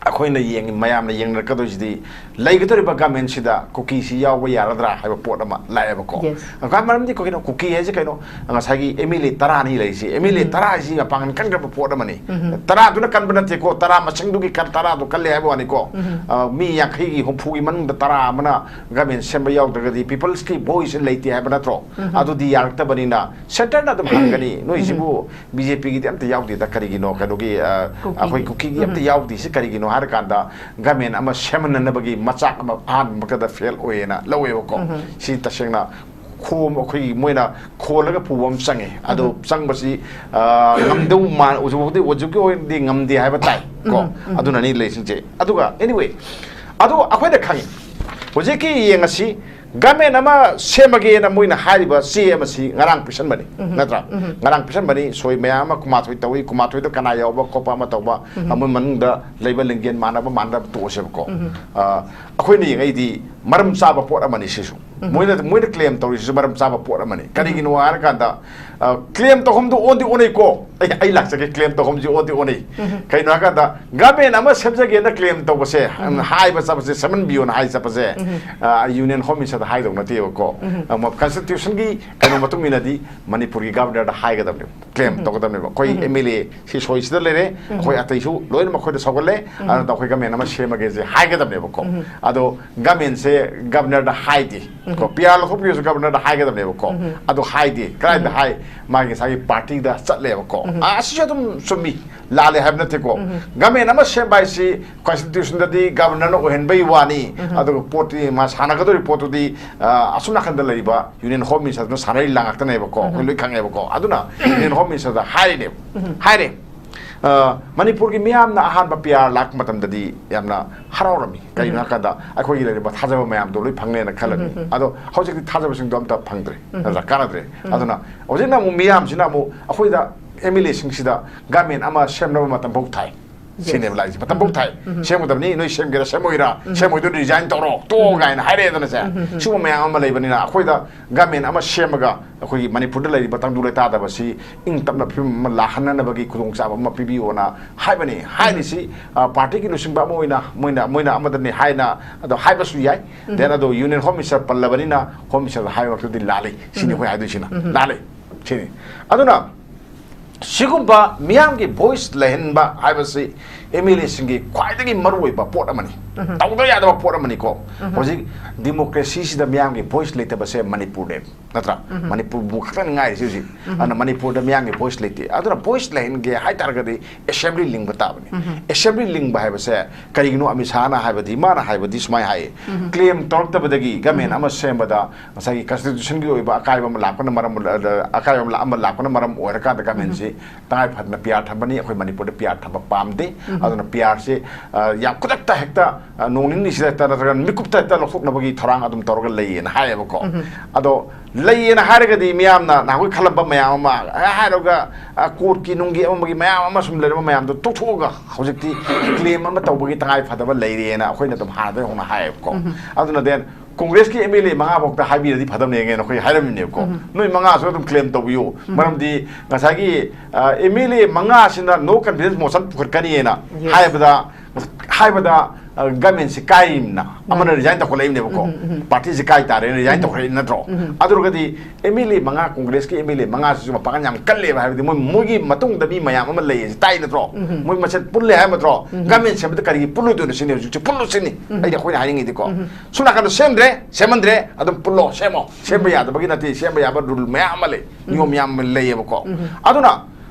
ꯑꯩꯈꯣꯏꯅ ꯌꯦꯡ ꯃꯌꯥꯝꯅ ꯌꯦꯡꯅꯔꯛꯀꯗꯣꯏꯁꯤꯗꯤ ꯂꯩꯒꯗꯧꯔꯤꯕ ꯒꯃꯦꯟꯁꯤꯗ ꯀꯨꯀꯤꯁꯤ ꯌꯥꯎꯕ ꯌꯥꯔꯗ꯭ꯔꯥ ꯍꯥꯏꯕ ꯄꯣꯠ ꯑꯃ ꯂꯥꯛꯑꯦꯕꯀꯣ꯫ Yes. ꯀ- ꯃꯔꯝꯗꯤ ꯀꯩꯒꯤꯅꯣ, ꯀꯨꯀꯤ ꯍꯥꯏꯁꯦ ꯀꯩꯅꯣ? ꯉꯁꯥꯏꯒꯤ ꯑꯦꯝ ꯑꯦꯜ ꯑꯦ ꯇꯔꯥꯅꯤ ꯂꯩꯔꯤꯁꯦ꯫ ꯑꯦꯝ ꯑꯦꯜ ꯑꯦ ꯇꯔꯥ ꯍꯥꯏꯁꯤ ꯃꯄꯥꯡꯒꯜ ꯀꯟꯈ꯭ꯔꯕ ꯄꯣꯠ ꯑꯃꯅꯤ꯫ ꯇꯔꯥꯗꯨꯅ ꯀꯟꯕ ꯅꯠꯇꯦꯀꯣ, ꯇꯔꯥ ꯃꯁꯤꯡꯗꯨꯒꯤ ꯀꯟ- ꯇꯔꯥꯗꯣ ꯀꯜꯂꯦ ꯍꯥꯏꯕ ꯋꯥꯅꯤꯀꯣ꯫ ꯑ, ꯃꯤ ꯌꯥꯡꯈꯩꯒꯤ ꯍꯨꯝꯐꯨꯒꯤ ꯃꯅꯨꯡꯗ ꯇꯔꯥ ꯑꯃꯅ ꯒꯃꯦꯟ ꯁꯦꯝꯕ ꯌꯥꯎꯗ꯭ꯔꯒꯗꯤ ꯄꯤꯄꯜꯁꯀꯤ ꯚꯣꯏꯁ ꯂꯩꯇꯦ ꯍꯥꯏꯕ ꯅꯠꯇ꯭ꯔꯣ? ꯑꯗꯨꯗꯤ ꯌꯥꯔꯛꯇꯕꯅꯤꯅ ꯁꯦꯟꯇꯔꯅ ꯑꯗꯨꯝ ꯍꯪꯒꯅꯤ, "ꯅꯣꯏꯁꯤꯕꯨ ꯕꯤ ꯖꯦ ꯄꯤꯒꯤꯗꯤ ꯑꯝꯇ ꯌꯥꯎꯗꯦꯗ, ꯀꯔꯤꯒꯤꯅꯣ? ꯀꯩꯅꯣꯒꯤ, ꯑ, ꯀꯨꯀꯤꯒꯤ꯫ ꯑꯩꯈꯣꯏ ꯀꯨꯀꯤꯒꯤ ꯑꯝꯇ ꯌꯥꯎꯗꯦꯁꯤ ꯀꯔꯤꯒꯤꯅꯣ?" ꯍꯥꯏꯔꯀꯥꯟꯗ ꯒꯃꯦꯟ ꯑꯃ ꯁꯦꯝꯍꯟꯅꯅꯕꯒꯤ ꯃꯆꯥꯛ ꯑꯃ ꯑꯍꯥꯟꯕꯗ ꯐꯦꯜ ꯑꯣꯏꯌꯦꯅ ꯂꯧꯋꯦꯕꯀꯣ꯫ ꯁꯤ ꯇꯁꯦꯡꯅ ꯈꯣꯝ ꯑꯩꯈꯣꯏꯒꯤ ꯃꯣꯏꯅ ꯈꯣꯜꯂꯒ ꯄꯨꯕ ꯑꯃ ꯆꯪꯉꯦ꯫ ꯑꯗꯣ ꯆꯪꯕꯁꯤ, ꯑ, ꯉꯝꯗꯧ ꯃꯥꯟ-, ꯍꯧꯖꯤꯛ ꯐꯥꯎꯗꯤ, ꯍꯧꯖꯤꯛꯀꯤ ꯑꯣꯏꯅꯗꯤ ꯉꯝꯗꯦ ꯍꯥꯏꯕ ꯇꯥꯏ ꯀꯣ꯫ ꯑꯗꯨꯅꯅꯤ ꯂꯩꯁꯤꯡꯁꯦ꯫ ꯑꯗꯨꯒ anyway, ꯑꯗꯣ ꯑꯩꯈꯣꯏꯅ ꯈꯪꯉꯤ, ꯍꯧꯖꯤꯛꯀꯤ ꯌꯦꯡꯉꯁꯤ, ꯒꯃꯦꯟ ꯑꯃ ꯁꯦꯝꯃꯒꯦꯅ ꯃꯣꯏꯅ ꯍꯥꯏꯔꯤꯕ ꯆꯦ ꯑꯃꯁꯤ ꯉꯔꯥꯡ ꯄꯤꯁꯟꯕꯅꯤ, ꯅꯠꯇ꯭ꯔꯥ? ꯉꯔꯥꯡ ꯄꯤꯁꯟꯕꯅꯤ, ꯁꯣꯏ ꯃꯌꯥꯝ ꯑꯃ ꯀꯨꯟꯃꯥꯊꯣꯏ ꯇꯧꯏ, ꯀꯨꯟꯃꯥꯊꯣꯏꯗ ꯀꯅꯥ ꯌꯥꯎꯕ ꯈꯣꯠꯄ ꯑꯃ ꯇꯧꯕ, ꯃꯣꯏ ꯃꯅꯨꯡꯗ ꯂꯩꯕ ꯂꯤꯡꯖꯦꯜ ꯃꯥꯟꯅꯕ ꯃꯥꯟꯅꯗꯕ ꯇꯣꯛꯑꯁꯦꯕꯀꯣ꯫ ꯑ, ꯑꯩꯈꯣꯏꯅ ꯌꯦꯡꯉꯛꯏꯗꯤ ꯃꯔꯝ ꯆꯥꯕ ꯄꯣꯠ ꯑꯃꯅꯤ ꯁꯤꯁꯨ꯫ ꯃꯣꯏꯅ, ꯃꯣꯏꯅ ꯀ꯭ꯂꯦꯝ ꯇꯧꯔꯤꯁꯤꯁꯨ ꯃꯔꯝ ꯆꯥꯕ ꯄꯣꯠ ꯑꯃꯅꯤ꯫ ꯀꯔꯤꯒꯤꯅꯣ ꯍꯥꯏꯔꯀꯥꯟꯗ, ꯑ, ꯀ꯭ꯂꯦꯝ ꯇꯧꯐꯝꯗꯨ ꯑꯣꯟꯗꯤ ꯑꯣꯟꯅꯩꯀꯣ꯫ ꯑꯩ, ꯑꯩ ꯂꯥꯛꯆꯒꯦ, ꯀ꯭ꯂꯦꯝ ꯇꯧꯐꯝꯁꯤ ꯑꯣꯟꯗꯤ ꯑꯣꯟꯅꯩ꯫ ꯀꯩꯅꯣ ꯍꯥꯏꯔꯀꯥꯟꯗ, ꯒꯃꯦꯟ ꯑꯃ ꯁꯦꯝꯖꯒꯦꯅ ꯀ꯭ꯂꯦꯝ ꯇꯧꯕꯁꯦ, ꯍꯥꯏꯕ ꯆꯠꯄꯁꯦ, ꯁꯦꯝꯍꯟꯕꯤꯌꯣꯅ ꯍꯥꯏ ꯆꯠꯄꯁꯦ, ꯑ, ꯌꯨꯅꯤꯌꯟ ꯍꯣꯝ ꯃꯤꯅꯤꯁꯇꯔꯗ ꯍꯥꯏꯗꯧ ꯅꯠꯇꯦꯕꯀꯣ꯫ ꯑ, ꯃ-, ꯀꯟꯁꯇꯤꯇ꯭ꯌꯨꯁꯟꯒꯤ ꯀꯩꯅꯣ ꯃꯇꯨꯡ ꯏꯟꯅꯗꯤ ꯃꯅꯤꯄꯨꯔꯒꯤ ꯒꯕꯔꯅꯔꯗ ꯍꯥꯏꯒꯗꯕꯅꯦꯕ, ꯀ꯭ꯂꯦꯝ ꯇꯧꯒꯗꯕꯅꯦꯕ꯫ ꯑꯩꯈꯣꯏ ꯑꯦꯝ ꯑꯦꯜ ꯑꯦ ꯁꯤ ꯁꯣꯏꯁꯤꯗ ꯂꯩꯔꯦ, ꯑꯩꯈꯣꯏ ꯑꯇꯩꯁꯨ ꯂꯣꯏꯅꯃꯛ ꯑꯩꯈꯣꯏꯗ ꯁꯧꯒꯠꯂꯦ, ꯑꯗꯨꯅ ꯑꯩꯈꯣꯏ ꯒꯃꯦꯟ ꯑꯃ ꯁꯦꯝꯃꯒꯦꯁꯦ ꯍꯥꯏꯒꯗꯕꯅꯦꯕꯀꯣ꯫ ꯑꯗꯣ ꯒꯃꯦꯟꯁꯦ ꯒꯕꯔꯅꯔꯗ ꯍꯥꯏꯗꯦ꯫ ꯀꯣ, ꯄꯤ ꯑꯥꯔ ꯂꯧꯊꯣꯛꯄꯤꯌꯨꯁꯨ ꯒꯕꯔꯅꯔꯗ ꯍꯥꯏꯒꯗꯕꯅꯦꯕꯀꯣ꯫ ꯑꯗꯣ ꯍꯥꯏꯗꯦ꯫ ꯀꯗꯥꯏꯗ ꯍꯥꯏ? ꯃꯥꯒꯤ ꯉꯁꯥꯏꯒꯤ ꯄꯥꯔꯇꯤꯗ ꯆꯠꯂꯦꯕꯀꯣ꯫ ꯑ, ꯑꯁꯤꯁꯨ ꯑꯗꯨꯝ ꯆꯨꯝꯃꯤ, ꯂꯥꯜꯂꯦ ꯍꯥꯏꯕ ꯅꯠꯇꯦꯀꯣ꯫ ꯒꯃꯦꯟ ꯑꯃ ꯁꯦꯝꯕ ꯍꯥꯏꯁꯤ ꯀꯟꯁꯇꯤꯇ꯭ꯌꯨꯁꯟꯗꯗꯤ ꯒꯕꯔꯅꯔꯅ ꯑꯣꯏꯍꯟꯕꯩ ꯋꯥꯅꯤ꯫ ꯑꯗꯨꯒ ꯄꯣꯠꯇꯤ ꯃꯥ ꯁꯥꯟꯅꯒꯗꯧꯔꯤ ꯄꯣꯠꯇꯨꯗꯤ, ꯑ, ꯑꯁꯣꯝ ꯅꯥꯀꯟꯗ ꯂꯩꯔꯤꯕ ꯌꯨꯅꯤꯌꯟ ꯍꯣꯝ ꯃꯤꯅꯤꯁꯇꯔꯗꯨꯅ ꯁꯥꯟꯅꯔꯤ ꯂꯥꯡ ꯉꯥꯛꯇꯅꯦꯕꯀꯣ꯫ ꯑꯩꯈꯣꯏ ꯂꯣꯏ ꯈꯪꯉꯦꯕꯀꯣ꯫ ꯑꯗꯨꯅ ꯌꯨꯅꯤꯌꯟ ꯍꯣꯝ ꯃꯤꯅꯤꯁꯇꯔꯗ ꯍꯥꯏꯔꯤꯅꯦꯕ꯫ ꯍꯥꯏꯔꯦ꯫ ꯑ, ꯃꯅꯤꯄꯨꯔꯒꯤ ꯃꯤꯌꯥꯝꯅ ꯑꯍꯥꯟꯕ ꯄꯤ ꯑꯥꯔ ꯂꯥꯛꯄ ꯃꯇꯝꯗꯗꯤ ꯌꯥꯝꯅ ꯍꯔꯥꯎꯔꯝꯃꯤ꯫ ꯀꯩꯒꯤꯅꯣ ꯍꯥꯏꯔꯀꯥꯟꯗ ꯑꯩꯈꯣꯏꯒꯤ ꯂꯩꯔꯤꯕ ꯊꯥꯖꯕ ꯃꯌꯥꯝꯗꯣ ꯂꯣꯏ ꯐꯪꯅꯦꯅ ꯈꯜꯂꯝꯃꯤ꯫ ꯑꯗꯣ ꯍꯧꯖꯤꯛꯇꯤ ꯊꯥꯖꯕꯁꯤꯡꯗꯣ ꯑꯝꯇ ꯐꯪꯗ꯭ꯔꯦ꯫ ꯅꯠꯇ꯭ꯔꯥ? ꯀꯥꯟꯅꯗ꯭ꯔꯦ꯫ ꯑꯗꯨꯅ ꯍꯧꯖꯤꯛꯅ ꯑꯃꯨꯛ ꯃꯤꯌꯥꯝꯁꯤꯅ ꯑꯃꯨꯛ ꯑꯩꯈꯣꯏꯗ ꯑꯦꯝ ꯑꯦꯜ ꯑꯦꯁꯤꯡꯁꯤꯗ ꯒꯃꯦꯟ ꯑꯃ ꯁꯦꯝꯅꯕ ꯃꯇꯝ ꯐꯥꯎ ꯊꯥꯏ꯫ ꯁꯤꯅꯦꯕ ꯂꯥꯛꯏꯁꯦ꯫ ꯃꯇꯝ ꯐꯥꯎ ꯊꯥꯏ꯫ ꯁꯦꯝꯒꯗꯕꯅꯤ, ꯅꯣꯏ ꯁꯦꯝꯒꯦꯔꯥ ꯁꯦꯝꯃꯣꯏꯔꯥ, ꯁꯦꯝꯃꯣꯏꯗꯣꯏ resign ꯇꯧꯔꯣ, ꯇꯣꯛꯑꯣ ꯀꯥꯏꯅ ꯍꯥꯏꯔꯛꯑꯦꯗꯅꯁꯦ꯫ ꯁꯤꯒꯨꯝꯕ ꯃꯌꯥꯝ ꯑꯃ ꯂꯩꯕꯅꯤꯅ ꯑꯩꯈꯣꯏꯗ government ꯑꯃ ꯁꯦꯝꯃꯒ ꯑꯩꯈꯣꯏꯒꯤ ꯃꯅꯤꯄꯨꯔꯗ ꯂꯩꯔꯤꯕ ꯇꯪꯗꯨ ꯂꯩꯇꯥꯗꯕꯁꯤ ꯏꯪ ꯇꯞꯅ ꯐꯤꯕꯝ ꯑꯃ ꯂꯥꯛꯍꯟꯅꯅꯕꯒꯤ ꯈꯨꯗꯣꯡꯆꯥꯕ ꯑꯃ ꯄꯤꯕꯤꯌꯣꯅ ꯍꯥꯏꯕꯅꯤ꯫ ꯍꯥꯏꯔꯤꯁꯤ, ꯑ, partyꯒꯤ ꯂꯨꯆꯤꯡꯕ ꯑꯃ ꯑꯣꯏꯅ ꯃꯣꯏꯅ, ꯃꯣꯏꯅ ꯑꯃꯗꯅꯤ ꯍꯥꯏꯅ ꯑꯗꯣ ꯍꯥꯏꯕꯁꯨ ꯌꯥꯏ꯫ Then ꯑꯗꯣ Union Home Minister ꯄꯜꯂꯕꯅꯤꯅ Home Ministerꯗ ꯍꯥꯏꯕꯃꯛꯇꯗꯤ ꯂꯥꯜꯂꯤ꯫ ꯁꯤꯅꯤ ꯑꯩꯈꯣꯏ ꯍꯥꯏꯗꯣꯏꯁꯤꯅ꯫ ꯂꯥꯜꯂꯤ꯫ ꯁꯤꯅꯤ꯫ ꯑꯗꯨꯅ ꯁꯤꯒꯨꯝꯕ ꯃꯤꯌꯥꯝꯒꯤ voice ꯂꯩꯍꯟꯕ ꯍꯥꯏꯕꯁꯤ MLAꯁꯤꯡꯒꯤ ꯈ꯭ꯋꯥꯏꯗꯒꯤ ꯃꯔꯨꯑꯣꯏꯕ ꯄꯣꯠ ꯑꯃꯅꯤ꯫ ꯇꯧꯗ ꯌꯥꯗꯕ ꯄꯣꯠ ꯑꯃꯅꯤꯀꯣ꯫ ꯍꯧꯖꯤꯛ democracyꯁꯤꯗ ꯃꯤꯌꯥꯝꯒꯤ voice ꯂꯩꯇꯕꯁꯦ ꯃꯅꯤꯄꯨꯔꯅꯦ, ꯅꯠꯇ꯭ꯔꯥ? ꯃꯅꯤꯄꯨꯔꯕꯨ ꯈꯛꯇꯅꯤ ꯉꯥꯏꯔꯤꯁꯤ ꯍꯧꯖꯤꯛ꯫ ꯑꯗꯨꯅ ꯃꯅꯤꯄꯨꯔꯗ ꯃꯤꯌꯥꯝꯒꯤ voice ꯂꯩꯇꯦ꯫ ꯑꯗꯨꯅ voice ꯂꯩꯍꯟꯒꯦ ꯍꯥꯏ ꯇꯥꯔꯒꯗꯤ assembly ꯂꯤꯡꯕ ꯇꯥꯕꯅꯤ꯫ Assembly ꯂꯤꯡꯕ ꯍꯥꯏꯕꯁꯦ ꯀꯔꯤꯒꯤꯅꯣ? ꯑꯃꯤꯠ ꯁꯥꯍꯅ ꯍꯥꯏꯕꯗꯤ, ꯃꯥꯅ ꯍꯥꯏꯕꯗꯤ ꯁꯨꯃꯥꯏꯅ ꯍꯥꯏꯌꯦ, claim ꯇꯧꯔꯛꯇꯕꯗꯒꯤ government ꯑꯃ ꯁꯦꯝꯕꯗ ꯉꯁꯥꯏꯒꯤ constitutionꯒꯤ ꯑꯣꯏꯕ ꯑꯀꯥꯏꯕ ꯑꯃ ꯂꯥꯛꯄꯅ ꯃꯔꯝ, ꯑꯀꯥꯏꯕ ꯑꯃ ꯂꯥꯛ-, ꯑꯃ ꯂꯥꯛꯄꯅ ꯃꯔꯝ ꯑꯣꯏꯔꯀꯥꯟꯗ governmentꯁꯤ ꯇꯉꯥꯏ ꯐꯗꯅ PR ꯊꯝꯕꯅꯤ꯫ ꯑꯩꯈꯣꯏ ꯃꯅꯤꯄꯨꯔꯗ PR ꯊꯝꯕ ꯄꯥꯝꯗꯦ꯫ ꯑꯗꯨꯅ PRꯁꯤ, ꯑ, ꯌꯥꯝ ꯈꯨꯗꯛꯇ ꯍꯦꯛꯇ, ꯑ, ꯅꯣꯡ ꯅꯤꯅꯤꯁꯤꯗ ꯍꯦꯛꯇ ꯅꯠꯇ꯭ꯔꯒ ꯃꯤꯀꯨꯞꯇ ꯍꯦꯛꯇ ꯂꯧꯊꯣꯛꯅꯕꯒꯤ ꯊꯧꯔꯥꯡ ꯑꯗꯨꯝ ꯇꯧꯔꯒ ꯂꯩꯌꯦꯅ ꯍꯥꯏꯌꯦꯕꯀꯣ꯫ ꯑꯗꯣ ꯂꯩꯌꯦꯅ ꯍꯥꯏꯔꯒꯗꯤ ꯃꯤꯌꯥꯝꯅ ꯅꯍꯥꯟꯈꯣꯏ ꯈꯜꯂꯝꯕ ꯃꯌꯥꯝ ꯑꯃ, ꯑ, ꯍꯥꯏꯔꯒ, ꯑ, courtꯀꯤ ꯅꯨꯡꯒꯤ ꯑꯃꯒꯤ ꯃꯌꯥꯝ ꯑꯃ ꯁꯨꯝ ꯂꯩꯔꯝꯕ ꯃꯌꯥꯝꯗꯣ ꯇꯣꯛꯊꯣꯛꯑꯒ ꯍꯧꯖꯤꯛꯇꯤ claim ꯑꯃ ꯇꯧꯕꯒꯤ ꯇꯉꯥꯏ ꯐꯗꯕ ꯂꯩꯔꯦꯅ ꯑꯩꯈꯣꯏꯅ ꯑꯗꯨꯝ ꯍꯥꯟꯅꯗꯒꯤ ꯍꯧꯅ ꯍꯥꯏꯌꯦꯕꯀꯣ꯫ ꯑꯗꯨꯅ then Congressꯀꯤ MLA ꯃꯉꯥ ꯐꯥꯎꯗ ꯍꯥꯏꯕꯤꯔꯗꯤ ꯐꯗꯕꯅꯦꯅ ꯑꯩꯈꯣꯏ ꯍꯥꯏꯔꯝꯃꯤꯅꯦꯕꯀꯣ꯫ ꯅꯣꯏ ꯃꯉꯥꯁꯨ ꯑꯗꯨꯝ claim ꯇꯧꯕꯤꯌꯨ꯫ ꯃꯔꯝꯗꯤ ꯉꯁꯥꯏꯒꯤ, ꯑ, MLA ꯃꯉꯥꯁꯤꯅ no confidence motion ꯄꯨꯈꯠꯀꯅꯤꯅ Yes. ꯍꯥꯏꯕꯗ, ꯍꯥꯏꯕꯗ, ꯑ, governmentꯁꯤ ꯀꯥꯏꯔꯤꯕꯅ ꯑꯃꯅ resign ꯇꯧꯈꯠꯂꯛꯏꯕꯅꯦꯕꯀꯣ꯫ Partyꯁꯤ ꯀꯥꯏ ꯇꯥꯔꯦꯅ resign ꯇꯧꯈꯠꯂꯛꯏ ꯅꯠꯇ꯭ꯔꯣ? ꯑꯗꯨ ꯑꯣꯏꯔꯒꯗꯤ MLA ꯃꯉꯥ, Congressꯀꯤ MLA ꯃꯉꯥꯁꯤꯁꯨ ꯃꯄꯥꯡꯒꯜ ꯌꯥꯝ ꯀꯜꯂꯦꯕ, ꯍꯥꯏꯕꯗꯤ ꯃꯣꯏ, ꯃꯣꯏꯒꯤ ꯃꯇꯨꯡꯗ ꯃꯤ ꯃꯌꯥꯝ ꯑꯃ ꯂꯩꯌꯦꯁꯤ ꯇꯥꯏ ꯅꯠꯇ꯭ꯔꯣ? ꯃꯣꯏ ꯃꯁꯦꯟ ꯄꯨꯜꯂꯦ ꯍꯥꯏ ꯅꯠꯇ꯭ꯔꯣ? Government ꯁꯦꯝꯕꯗ ꯀꯔꯤꯒꯤ ꯄꯨꯜꯂꯣꯏꯗꯣꯏꯅꯣ ꯁꯤꯅꯤ ꯍꯧꯖꯤꯛꯁꯦ, ꯄꯨꯜꯂꯨ ꯁꯤꯅꯤ ꯑꯩꯗꯤ ꯑꯩꯈꯣꯏꯅ ꯍꯥꯏꯅꯤꯡꯉꯤꯗꯤꯀꯣ꯫ ꯁꯣꯝ ꯅꯥꯀꯟꯗ ꯁꯦꯝꯗ꯭ꯔꯦ, ꯁꯦꯝꯍꯟꯗ꯭ꯔꯦ, ꯑꯗꯨꯝ ꯄꯨꯜꯂꯣ, ꯁꯦꯝꯃꯣ꯫ ꯁꯦꯝꯕ ꯌꯥꯗꯕꯒꯤ ꯅꯠꯇꯦ, ꯁꯦꯝꯕ ꯌꯥꯕ rule ꯃꯌꯥꯝ ꯑꯃ ꯂꯩ, ꯅꯤꯌꯣꯝ ꯃꯌꯥꯝ ꯑꯃ ꯂꯩꯌꯦꯕꯀꯣ꯫ ꯑꯗꯨꯅ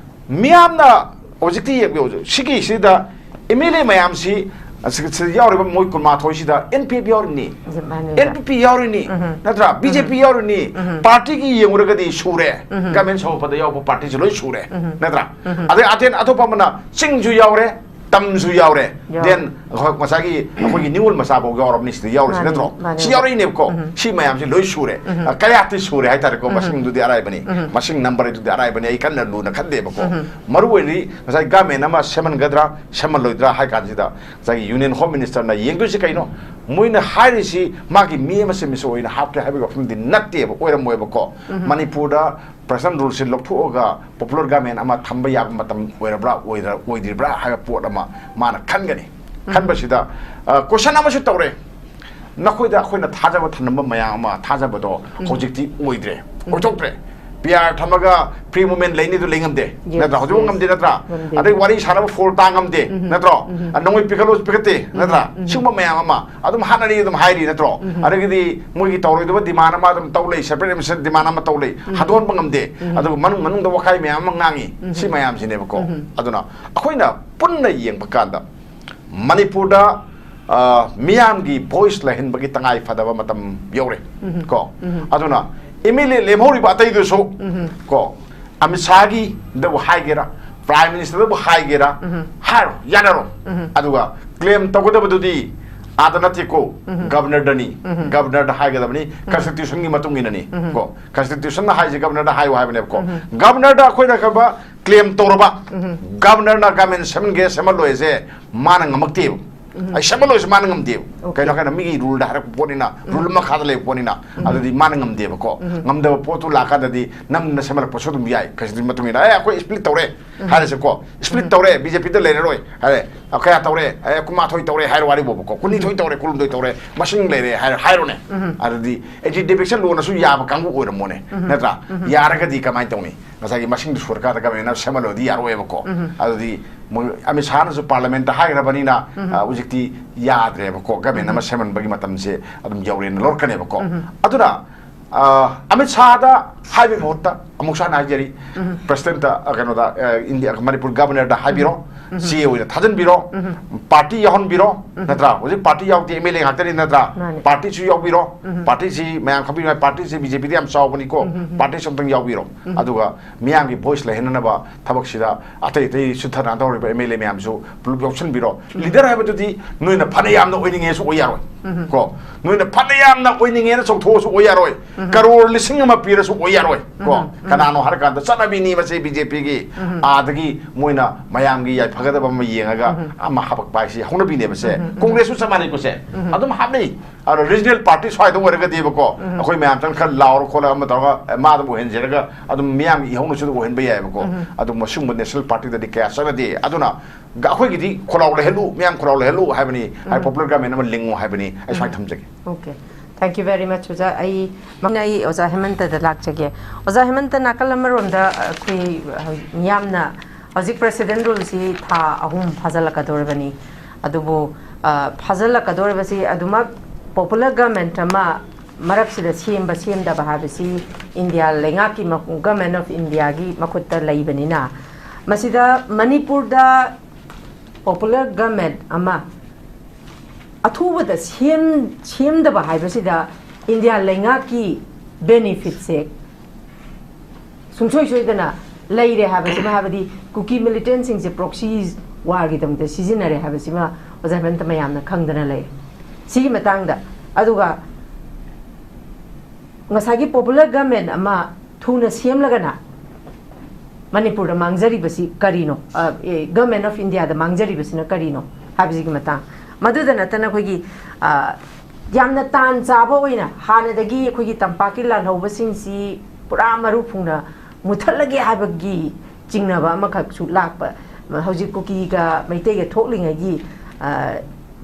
ꯃꯤꯌꯥꯝꯅ ꯍꯧꯖꯤꯛꯇꯤ ꯌꯦꯡꯕꯤꯌꯨ, ꯁꯤꯒꯤꯁꯤꯗ MLA ꯃꯌꯥꯝꯁꯤ, ꯑꯁꯤ-, ꯁꯤ ꯌꯥꯎꯔꯤꯕ ꯃꯣꯏ ꯀꯨꯟꯃꯥꯊꯣꯏꯁꯤꯗ NPF ꯌꯥꯎꯔꯤꯅꯤ, ꯖꯤꯝꯕꯥꯅꯤꯗ꯫ NPP ꯌꯥꯎꯔꯤꯅꯤ, ꯅꯠꯇ꯭ꯔꯥ? BJP ꯌꯥꯎꯔꯤꯅꯤ꯫ Partyꯒꯤ ꯌꯦꯡꯉꯨꯔꯒꯗꯤ ꯁꯨꯔꯦ, government ꯁꯣꯛꯄꯗ ꯌꯥꯎꯕ partyꯁꯤ ꯂꯣꯏ ꯁꯨꯔꯦ, ꯅꯠꯇ꯭ꯔꯥ? ꯑꯗꯩ ꯑꯇꯦꯟ ꯑꯇꯣꯞꯄ ꯑꯃꯅ ꯆꯤꯡꯁꯨ ꯌꯥꯎꯔꯦ, ꯇꯝꯁꯨ ꯌꯥꯎꯔꯦ, ꯌꯥꯎꯔꯦ꯫ Then ꯉꯁꯥꯏꯒꯤ ꯑꯩꯈꯣꯏꯒꯤ ꯅꯤꯉꯣꯜ ꯃꯆꯥꯐꯥꯎ ꯌꯥꯎꯔꯕꯅꯤ, ꯁꯤꯗ ꯌꯥꯎꯔꯤꯁꯤ ꯃꯥꯅꯦ, ꯅꯠꯇ꯭ꯔꯣ? ꯃꯥꯅꯦ, ꯁꯤ ꯃꯥꯅꯦ꯫ ꯌꯥꯎꯔꯛꯏꯅꯦꯕꯀꯣ꯫ ꯎꯝ꯫ ꯁꯤ ꯃꯌꯥꯝꯁꯤ ꯂꯣꯏ ꯁꯨꯔꯦ꯫ ꯎꯝ꯫ ꯑ, ꯀꯌꯥꯠꯇꯤ ꯁꯨꯔꯦ ꯍꯥꯏꯇꯥꯔꯦꯀꯣ꯫ ꯎꯝ꯫ ꯃꯁꯤꯡꯗꯨꯗꯤ ꯑꯔꯥꯏꯕꯅꯤ꯫ ꯎꯝ꯫ ꯃꯁꯤꯡ number ꯑꯗꯨꯗꯤ ꯑꯔꯥꯏꯕꯅꯤ, ꯑꯩ ꯀꯟꯅ ꯂꯨꯅ ꯈꯟꯗꯦꯕꯀꯣ꯫ ꯎꯝ꯫ ꯃꯔꯨ ꯑꯣꯏꯔꯤ ꯉꯁꯥꯏ government ꯑꯃ ꯁꯦꯝꯍꯟꯒꯗ꯭ꯔꯥ ꯁꯦꯝꯍꯜꯂꯣꯏꯗ꯭ꯔꯥ ꯍꯥꯏ ꯀꯥꯟꯁꯤꯗ ꯉꯁꯥꯏꯒꯤ Union Home Minister ꯅ ꯌꯦꯡꯗꯣꯏꯁꯤ ꯀꯩꯅꯣ? ꯃꯣꯏꯅ ꯍꯥꯏꯔꯤꯁꯤ ꯃꯥꯒꯤ ꯃꯤ ꯑꯃ ꯁꯦꯝꯃꯤꯁꯨ ꯑꯣꯏꯅ ꯍꯥꯞꯀꯦ ꯍꯥꯏꯕꯒꯤ ꯋꯥꯐꯝꯗꯤ ꯅꯠꯇꯦꯕ, ꯑꯣꯏꯔꯝꯃꯣꯏꯕꯀꯣ꯫ ꯎꯝ꯫ ꯃꯅꯤꯄꯨꯔꯗ personal rule ꯁꯤ ꯂꯧꯊꯣꯛꯑꯒ popular government ꯑꯃ ꯊꯝꯕ ꯌꯥꯕ ꯃꯇꯝ ꯑꯣꯏꯔꯕ꯭ꯔꯥ, ꯑꯣꯏꯗ꯭ꯔ-, ꯑꯣꯏꯗ꯭ꯔꯤꯕ꯭ꯔꯥ ꯍꯥꯏꯕ ꯄꯣꯠ ꯑꯃ ꯃꯥꯅ ꯈꯟꯒꯅꯤ꯫ ꯎꯝ꯫ ꯈꯟꯕꯁꯤꯗ, ꯑ, question ꯑꯃꯁꯨ ꯇꯧꯔꯦ, "ꯅꯈꯣꯏꯗ ꯑꯩꯈꯣꯏꯅ ꯊꯥꯖꯕ ꯊꯝꯂꯝꯕ ꯃꯌꯥꯝ ꯑꯃ, ꯊꯥꯖꯕꯗꯣ ꯎꯝ꯫ ꯍꯧꯖꯤꯛꯇꯤ ꯑꯣꯏꯗ꯭ꯔꯦ, ꯎꯝ꯫ ꯑꯣꯏꯊꯣꯛꯇ꯭ꯔꯦ꯫ P R ꯊꯝꯃꯒ free movement ꯂꯩꯅꯤꯗꯨ ꯂꯩ ꯉꯝꯗꯦ, Yes, ꯅꯠꯇ꯭ꯔꯥ? ꯍꯧꯖꯤꯛꯐꯥꯎ yes꯫ ꯉꯝꯗꯦ, ꯅꯠꯇ꯭ꯔꯥ? ꯉꯝꯗꯦ꯫ ꯑꯗꯩ ꯋꯥꯔꯤ ꯁꯥꯟꯅꯕ phone ꯇꯥ ꯉꯝꯗꯦ, ꯎꯝ꯫ ꯅꯠꯇ꯭ꯔꯣ? ꯎꯝ꯫ ꯑ, ꯅꯉꯣꯏ ꯄꯤꯈꯠꯂꯣꯁꯨ ꯄꯤꯈꯠꯇꯦ, ꯅꯠꯇ꯭ꯔꯥ? ꯎꯝ꯫ ꯁꯤꯒꯨꯝꯕ ꯃꯌꯥꯝ ꯑꯃ ꯑꯗꯨꯝ ꯍꯥꯠꯅꯔꯤ, ꯑꯗꯨꯝ ꯍꯥꯏꯔꯤ, ꯅꯠꯇ꯭ꯔꯣ? ꯎꯝ꯫ ꯑꯗꯒꯤꯗꯤ ꯃꯣꯏꯒꯤ ꯇꯧꯔꯣꯏꯗꯕ demand ꯑꯃ ꯑꯗꯨꯝ ꯇꯧ ꯂꯩ, separate administration demand ꯑꯃ ꯇꯧ ꯂꯩ, ꯎꯝ꯫ ꯍꯟꯗꯣꯛꯍꯟꯕ ꯉꯝꯗꯦ꯫ ꯎꯝ꯫ ꯑꯗꯨꯒ ꯃꯅꯨꯡ ꯃꯅꯨꯡꯗ ꯋꯥꯈꯥꯏ ꯃꯌꯥꯝ ꯑꯃ ꯉꯥꯡꯉꯤ꯫ ꯎꯝ꯫ ꯁꯤ ꯃꯌꯥꯝꯁꯤꯅꯦꯕꯀꯣ꯫ ꯎꯝ꯫ ꯑꯗꯨꯅ ꯑꯩꯈꯣꯏꯅ ꯄꯨꯟꯅ ꯌꯦꯡꯕ ꯀꯥꯟꯗ ꯃꯅꯤꯄꯨꯔꯗ, ꯑ, ꯃꯤꯌꯥꯝꯒꯤ voice ꯂꯩꯍꯟꯕꯒꯤ ꯇꯉꯥꯏ ꯐꯗꯕ ꯃꯇꯝ ꯌꯧꯔꯦ꯫ ꯎꯝ꯫ ꯀꯣ? ꯎꯝ꯫ ꯑꯗꯨꯅ M L A ꯂꯦꯝꯍꯧꯔꯤꯕ ꯑꯇꯩꯗꯨꯁꯨ, ꯎꯝ꯫ ꯀꯣ, ꯑꯃꯤꯠ ꯁꯥꯍꯒꯤꯗꯕꯨ ꯍꯥꯏꯒꯦꯔꯥ, Prime Minister ꯗꯕꯨ ꯍꯥꯏꯒꯦꯔꯥ, ꯎꯝ꯫ ꯍꯥꯏꯔꯣ, ꯌꯥꯅꯔꯣ꯫ ꯎꯝ꯫ ꯑꯗꯨꯒ claim ꯇꯧꯒꯗꯕꯗꯨꯗꯤ ꯑꯥꯗ ꯅꯠꯇꯦꯀꯣ, ꯎꯝ꯫ Governor ꯗꯅꯤ꯫ ꯎꯝ꯫ Governor ꯗ ꯍꯥꯏꯒꯗꯕꯅꯤ, constitution ꯒꯤ ꯃꯇꯨꯡ ꯏꯟꯅꯅꯤ꯫ ꯎꯝ꯫ ꯀꯣ? Constitution ꯅ ꯍꯥꯏꯁꯦ Governor ꯗ ꯍꯥꯏꯌꯨ ꯍꯥꯏꯕꯅꯦꯕꯀꯣ꯫ ꯎꯝ꯫ Governor ꯗ ꯑꯩꯈꯣꯏꯅ ꯈꯔ claim ꯇꯧꯔꯕ, ꯎꯝ꯫ Governor ꯅ government ꯁꯦꯝꯍꯟꯒꯦ ꯁꯦꯝꯍꯜꯂꯣꯏꯁꯦ ꯃꯥꯅ ꯉꯝꯃꯛꯇꯦꯕ꯫ ꯎꯝ꯫ ꯑꯩ ꯁꯦꯝꯍꯜꯂꯣꯏꯁꯦ ꯃꯥꯅ ꯉꯝꯗꯦꯕ꯫ Okay. ꯀꯩꯅꯣ ꯍꯥꯏꯅ ꯃꯤꯒꯤ rule ꯗ ꯍꯥꯏꯔꯛꯄ ꯄꯣꯠꯅꯤꯅ, ꯎꯝ꯫ rule ꯃꯈꯥꯗ ꯂꯩꯕ ꯄꯣꯠꯅꯤꯅ, ꯎꯝ꯫ ꯑꯗꯨꯗꯤ ꯃꯥꯅ ꯉꯝꯗꯦꯕꯀꯣ꯫ ꯎꯝ꯫ ꯉꯝꯗꯕ ꯄꯣꯠꯇꯨ ꯂꯥꯛꯀꯥꯟꯗꯗꯤ ꯅꯝꯅ ꯁꯦꯝꯍꯜꯂꯛꯄꯁꯨ ꯑꯗꯨꯝ ꯌꯥꯏ꯫ ꯀꯩꯁꯨ ꯃꯇꯨꯡ ꯏꯟꯅ, "ꯑꯦ, ꯑꯩꯈꯣꯏ split ꯇꯧꯔꯦ" ꯎꯝ꯫ ꯍꯥꯏꯔꯁꯦꯀꯣ, "split ꯎꯝ꯫ ꯇꯧꯔꯦ, B J P ꯗ ꯂꯩꯔꯔꯣꯏ" ꯍꯥꯏꯔꯦ, "ꯀꯌꯥ ꯇꯧꯔꯦ?" "ꯑꯦ, ꯀꯨꯟꯃꯥꯊꯣꯏ ꯇꯧꯔꯦ" ꯍꯥꯏꯔꯣ, ꯋꯥꯔꯤꯕꯣꯕꯀꯣ, "ꯀꯨꯟꯅꯤꯊꯣꯏ ꯇꯧꯔꯦ, ꯀꯨꯟꯍꯨꯝꯗꯣꯏ ꯇꯧꯔꯦ", ꯃꯁꯤꯡ ꯂꯩꯔꯦ ꯍꯥꯏꯔ-, ꯍꯥꯏꯔꯣꯅꯦ꯫ ꯎꯝ꯫ ꯑꯗꯨꯗꯤ anti defection law ꯅꯁꯨ ꯌꯥꯕ ꯀꯥꯡꯕꯨ ꯑꯣꯏꯔꯝꯃꯣꯅꯦ, ꯎꯝ꯫ ꯅꯠꯇ꯭ꯔꯥ? ꯎꯝ꯫ ꯌꯥꯔꯒꯗꯤ ꯀꯃꯥꯏꯅ ꯇꯧꯅꯤ? ꯉꯁꯥꯏꯒꯤ ꯃꯁꯤꯡꯗꯨ ꯁꯨꯔꯀꯥꯟꯗ government ꯅ ꯁꯦꯝꯍꯜꯂꯣꯗꯤ ꯌꯥꯔꯣꯏꯕꯀꯣ꯫ ꯎꯝ꯫ ꯑꯗꯨꯗꯤ ꯃꯣꯏ ꯑꯃꯤꯠ ꯁꯥꯍꯅꯁꯨ Parliament ꯇ ꯍꯥꯏꯈ꯭ꯔꯕꯅꯤꯅ, ꯎꯝ꯫ ꯑ, ꯍꯧꯖꯤꯛꯇꯤ ꯌꯥꯗ꯭ꯔꯦꯕꯀꯣ, government ꯑꯃ ꯎꯝ꯫ ꯁꯦꯝꯍꯟꯕꯒꯤ ꯃꯇꯝꯁꯦ ꯑꯗꯨꯝ ꯌꯧꯔꯦꯅ ꯂꯧꯔꯛꯀꯅꯦꯕꯀꯣ꯫ ꯎꯝ꯫ ꯑꯗꯨꯅ, ꯑ, ꯑꯃꯤꯠ ꯁꯥꯍꯗ ꯍꯥꯏꯕꯒꯤ ꯃꯍꯨꯠꯇ ꯑꯃꯨꯛ ꯁꯥꯟꯅ ꯍꯥꯏꯖꯔꯤ, ꯎꯝ꯫ President ꯇ, ꯑ, ꯀꯩꯅꯣꯗ, ꯑ, India, ꯃꯅꯤꯄꯨꯔ Governor ꯗ ꯍꯥꯏꯕꯤꯔꯣ, ꯆꯦ ꯑꯣꯏꯅ ꯊꯥꯖꯤꯟꯕꯤꯔꯣ, ꯄꯥꯔꯇꯤ ꯌꯥꯎꯍꯟꯕꯤꯔꯣ, ꯅꯠꯇ꯭ꯔꯥ? ꯍꯧꯖꯤꯛ ꯄꯥꯔꯇꯤ ꯌꯥꯎꯗꯦ, ꯑꯦꯝ ꯑꯦꯜ ꯑꯦ ꯉꯥꯛꯇꯅꯤ, ꯅꯠꯇ꯭ꯔꯥ? ꯃꯥꯅꯦ꯫ ꯄꯥꯔꯇꯤꯁꯨ ꯌꯥꯎꯕꯤꯔꯣ꯫ ꯄꯥꯔꯇꯤꯁꯤ ꯃꯌꯥꯝ ꯈꯪꯕꯤꯅꯤꯡꯉꯥꯏ, ꯄꯥꯔꯇꯤꯁꯤ ꯕꯤ ꯖꯦ ꯄꯤꯗꯤ ꯌꯥꯝ ꯆꯥꯎꯕꯅꯤꯀꯣ꯫ ꯄꯥꯔꯇꯤꯁꯨ ꯑꯝꯇꯪ ꯌꯥꯎꯕꯤꯔꯣ꯫ ꯑꯗꯨꯒ ꯃꯤꯌꯥꯝꯒꯤ ꯚꯣꯏꯁ ꯂꯩꯍꯟꯅꯅꯕ ꯊꯕꯛꯁꯤꯗ ꯑꯇꯩ ꯑꯇꯩ ꯁꯨꯊꯅ ꯇꯧꯔꯤꯕ ꯑꯦꯝ ꯑꯦꯜ ꯑꯦ ꯃꯌꯥꯝꯁꯨ ꯄꯨꯂꯞ ꯌꯥꯎꯁꯟꯕꯤꯔꯣ꯫ ꯂꯤꯗꯔ ꯍꯥꯏꯕꯗꯨꯗꯤ ꯅꯣꯏꯅ ꯐꯅ ꯌꯥꯝꯅ ꯑꯣꯏꯅꯤꯡꯉꯦꯁꯨ ꯑꯣꯏ ꯌꯥꯔꯣꯏ ꯀꯣ꯫ ꯅꯣꯏꯅ ꯐꯅ ꯌꯥꯝꯅ ꯑꯣꯏꯅꯤꯡꯉꯦꯅ ꯆꯧꯊꯣꯛꯑꯁꯨ ꯑꯣꯏ ꯌꯥꯔꯣꯏ꯫ ꯀꯔꯣꯔ ꯂꯤꯁꯤꯡ ꯑꯃ ꯄꯤꯔꯁꯨ ꯑꯣꯏ ꯌꯥꯔꯣꯏ ꯀꯣ꯫ ꯀꯅꯥꯅꯣ ꯍꯥꯏꯔꯀꯥꯟꯗ ꯆꯠꯅꯕꯤꯅꯤ ꯃꯁꯤ ꯕꯤ ꯖꯦ ꯄꯤꯒꯤ꯫ ꯑꯥꯗꯒꯤ ꯃꯣꯏꯅ ꯃꯌꯥꯝꯒꯤ ꯌꯥꯏꯐꯒꯗꯕ ꯑꯃ ꯌꯦꯡꯉꯒ ꯑꯃ ꯍꯥꯄꯛꯄ ꯍꯥꯏꯁꯤ ꯍꯧꯅꯕꯤꯅꯦꯕꯁꯦ꯫ ꯀꯣꯡꯒ꯭ꯔꯦꯁꯁꯨ ꯆꯞ ꯃꯥꯟꯅꯩꯀꯣꯁꯦ꯫ ꯑꯗꯨꯝ ꯍꯥꯞꯅꯩ꯫ ꯑꯗꯣ ꯔꯤꯖꯅꯦꯜ ꯄꯥꯔꯇꯤ ꯁ꯭ꯋꯥꯏꯗ ꯑꯣꯏꯔꯒꯗꯤꯕꯀꯣ, ꯑꯩꯈꯣꯏ ꯃꯌꯥꯝ ꯆꯪ ꯈꯔ ꯂꯥꯎꯔ ꯈꯣꯠꯂꯒ ꯑꯃ ꯇꯧꯔꯒ, "ꯑꯦ, ꯃꯥ ꯑꯗꯨꯝ ꯑꯣꯏꯍꯟꯖꯔꯒ ꯑꯗꯨꯝ ꯃꯤꯌꯥꯝꯒꯤ ꯏꯍꯧꯅꯁꯨ ꯑꯗꯨꯝ ꯑꯣꯏꯍꯟꯕ ꯌꯥꯏꯕꯀꯣ꯫ ꯑꯗꯨꯝ ꯃꯁꯤꯒꯨꯝꯕ ꯅꯦꯁꯅꯦꯜ ꯄꯥꯔꯇꯤꯗꯗꯤ ꯀꯌꯥ ꯆꯠꯅꯗꯦ꯫ ꯑꯗꯨꯅ ꯒ-, ꯑꯩꯈꯣꯏꯒꯤꯗꯤ ꯈꯣꯜꯂꯥꯎ ꯂꯩꯍꯜꯂꯨ, ꯃꯤꯌꯥꯝ ꯈꯣꯜꯂꯥꯎ ꯂꯩꯍꯜꯂꯨ ꯍꯥꯏꯕꯅꯤ, ꯍꯥꯏ ꯄꯣꯄꯨꯂꯔ ꯒꯚꯔꯟꯃꯦꯟ ꯑꯃ ꯂꯤꯡꯉꯨ ꯍꯥꯏꯕꯅꯤ꯫ ꯑꯩ ꯁꯨꯃꯥꯏꯅ ꯊꯝꯖꯒꯦ꯫ Okay, thank you very much ꯑꯣꯖꯥ꯫ ꯑꯩ ꯑꯩ ꯑꯣꯖꯥ ꯍꯦꯃꯟꯇꯗ ꯂꯥꯛꯆꯒꯦ꯫ ꯑꯣꯖꯥ ꯍꯦꯃꯟꯇ, ꯅꯥꯀꯜ ꯑꯃꯔꯣꯝꯗ ꯑꯩꯈꯣꯏ ꯍꯧ-, ꯃꯤꯌꯥꯝꯅ ꯍꯧꯖꯤꯛ ꯄ꯭ꯔꯦꯁꯤꯗꯦꯟ ꯔꯨꯜꯁꯤ ꯊꯥ ꯑꯍꯨꯝ ꯐꯥꯖꯤꯜꯂꯛꯀꯗꯧꯔꯤꯕꯅꯤ꯫ ꯑꯗꯨꯕꯨ ꯑ, ꯐꯥꯖꯤꯜꯂꯛꯀꯗꯧꯔꯤꯕꯁꯤ ꯑꯗꯨꯃꯛ ꯄꯣꯄꯨꯂꯔ ꯒꯚꯔꯟꯃꯦꯟ ꯑꯃ ꯃꯔꯛꯁꯤꯗ ꯁꯦꯝꯕ ꯁꯦꯝꯗꯕ ꯍꯥꯏꯕꯁꯤ ꯏꯟꯗꯤꯌꯥ ꯂꯩꯉꯥꯛꯀꯤ ꯃ-, ꯒꯚꯔꯟꯃꯦꯟ ꯑꯣꯐ ꯏꯟꯗꯤꯌꯥꯒꯤ ꯃꯈꯨꯠꯇ ꯂꯩꯕꯅꯤꯅ, ꯃꯁꯤꯗ ꯃꯅꯤꯄꯨꯔꯗ ꯄꯣꯄꯨꯂꯔ ꯒꯚꯔꯟꯃꯦꯟ ꯑꯃ ꯑꯊꯨꯕꯗ ꯁꯦꯝ-, ꯁꯦꯝꯗꯕ ꯍꯥꯏꯕꯁꯤꯗ ꯏꯟꯗꯤꯌꯥ ꯂꯩꯉꯥꯛꯀꯤ ꯕꯦꯅꯤꯐꯤꯠꯁꯦ ꯁꯨꯡꯁꯣꯏ ꯁꯣꯏꯗꯅ ꯂꯩꯔꯦ ꯍꯥꯏꯕꯁꯤꯃ, ꯍꯥꯏꯕꯗꯤ ꯀꯨꯀꯤ ꯃꯤꯂꯤꯇꯦꯟꯁꯤꯡꯁꯦ ꯄ꯭ꯔꯣꯛꯁꯤ ꯋꯥꯔꯒꯤꯗꯃꯛꯇ ꯁꯤꯖꯤꯟꯅꯔꯦ ꯍꯥꯏꯕꯁꯤꯃ ꯑꯣꯖꯥ ꯍꯦꯃꯟꯇ ꯃꯌꯥꯝꯅ ꯈꯪꯗꯅ ꯂꯩꯔꯦ꯫ ꯁꯤꯒꯤ ꯃꯇꯥꯡꯗ, ꯑꯗꯨꯒ ꯉꯁꯥꯏꯒꯤ ꯄꯣꯄꯨꯂꯔ ꯒꯚꯔꯟꯃꯦꯟ ꯑꯃ ꯊꯨꯅ ꯁꯦꯝꯂꯒꯅ ꯃꯅꯤꯄꯨꯔꯗ ꯃꯥꯡꯖꯔꯤꯕꯁꯤ ꯀꯔꯤꯅꯣ? ꯑ, ꯑꯦ, ꯒꯚꯔꯟꯃꯦꯟ ꯑꯣꯐ ꯏꯟꯗꯤꯌꯥꯗ ꯃꯥꯡꯖꯔꯤꯕꯁꯤꯅ ꯀꯔꯤꯅꯣ ꯍꯥꯏꯕꯁꯤꯒꯤ ꯃꯇꯥꯡ꯫ ꯃꯗꯨꯗ ꯅꯠꯇꯅ ꯑꯩꯈꯣꯏꯒꯤ, ꯑ, ꯌꯥꯝꯅ ꯇꯥꯟ ꯆꯥꯕ ꯑꯣꯏꯅ ꯍꯥꯟꯅꯗꯒꯤ ꯑꯩꯈꯣꯏꯒꯤ ꯇꯝꯄꯥꯛꯀꯤ ꯂꯥꯜꯍꯧꯕꯁꯤꯡꯁꯤ ꯄꯨꯔꯥ ꯃꯔꯨ ꯐꯨꯡꯅ ꯃꯨꯊꯠꯂꯒꯦ ꯍꯥꯏꯕꯒꯤ ꯆꯤꯡꯅꯕ ꯑꯃꯈꯛꯁꯨ ꯂꯥꯛꯄ꯫ ꯍꯧꯖꯤꯛ ꯀꯨꯀꯤꯒ ꯃꯩꯇꯩꯒ ꯊꯣꯛꯂꯤꯉꯩꯒꯤ, ꯑ,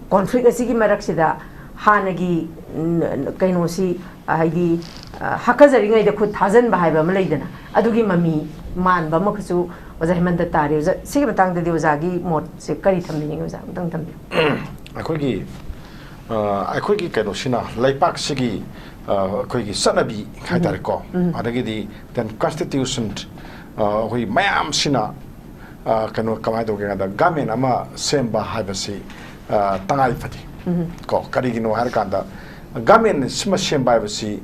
ꯀꯣꯟꯐ꯭ꯂꯤꯛ ꯑꯁꯤꯒꯤ ꯃꯔꯛꯁꯤꯗ ꯍꯥꯟꯅꯒꯤ, ꯎꯝ, ꯀꯩꯅꯣꯁꯤ, ꯑ, ꯍꯥꯏꯗꯤ, ꯑ, ꯍꯥꯀꯖꯔꯤꯉꯩꯗ ꯈꯨꯠ ꯊꯥꯖꯟꯕ ꯍꯥꯏꯕ ꯑꯃ ꯂꯩꯗꯅ, ꯑꯗꯨꯒꯤ ꯃꯃꯤ ꯃꯥꯟꯕ ꯑꯃꯈꯛꯁꯨ ꯑꯣꯖꯥ ꯍꯦꯃꯟꯇ ꯇꯥꯔꯤ꯫ ꯑꯣꯖꯥ, ꯁꯤꯒꯤ ꯃꯇꯥꯡꯗꯗꯤ ꯑꯣꯖꯥꯒꯤ ꯃꯣꯠꯁꯦ ꯀꯔꯤ ꯊꯝꯕꯤꯅꯤꯡꯉꯤ? ꯑꯣꯖꯥ, ꯑꯃꯨꯛꯇꯪ ꯊꯝꯕꯤꯌꯨ꯫ ꯑꯩꯈꯣꯏꯒꯤ, ꯑ, ꯑꯩꯈꯣꯏꯒꯤ ꯀꯩꯅꯣꯁꯤꯅ, ꯂꯩꯄꯥꯛꯁꯤꯒꯤ, ꯑ, ꯑꯩꯈꯣꯏꯒꯤ ꯆꯠꯅꯕꯤ ꯍꯥꯏꯇꯥꯔꯦꯀꯣ, ꯑꯗꯒꯤꯗꯤ then constitution, ꯑ, ꯑꯩꯈꯣꯏ ꯃꯌꯥꯝꯁꯤꯅ ꯑ, ꯀꯩꯅꯣ, ꯀꯃꯥꯏꯅ ꯇꯧꯒꯦ ꯍꯥꯏ ꯀꯥꯟꯗ, ꯒꯃꯦꯟ ꯑꯃ ꯁꯦꯝꯕ ꯍꯥꯏꯕꯁꯤ, ꯑ, ꯇꯉꯥꯏ ꯐꯗꯦ꯫ ꯎꯝ꯫ ꯀꯣ, ꯀꯔꯤꯒꯤꯅꯣ ꯍꯥꯏꯔꯀꯥꯟꯗ, ꯒꯃꯦꯟ ꯁꯤꯃ ꯁꯦꯝꯕ ꯍꯥꯏꯕꯁꯤ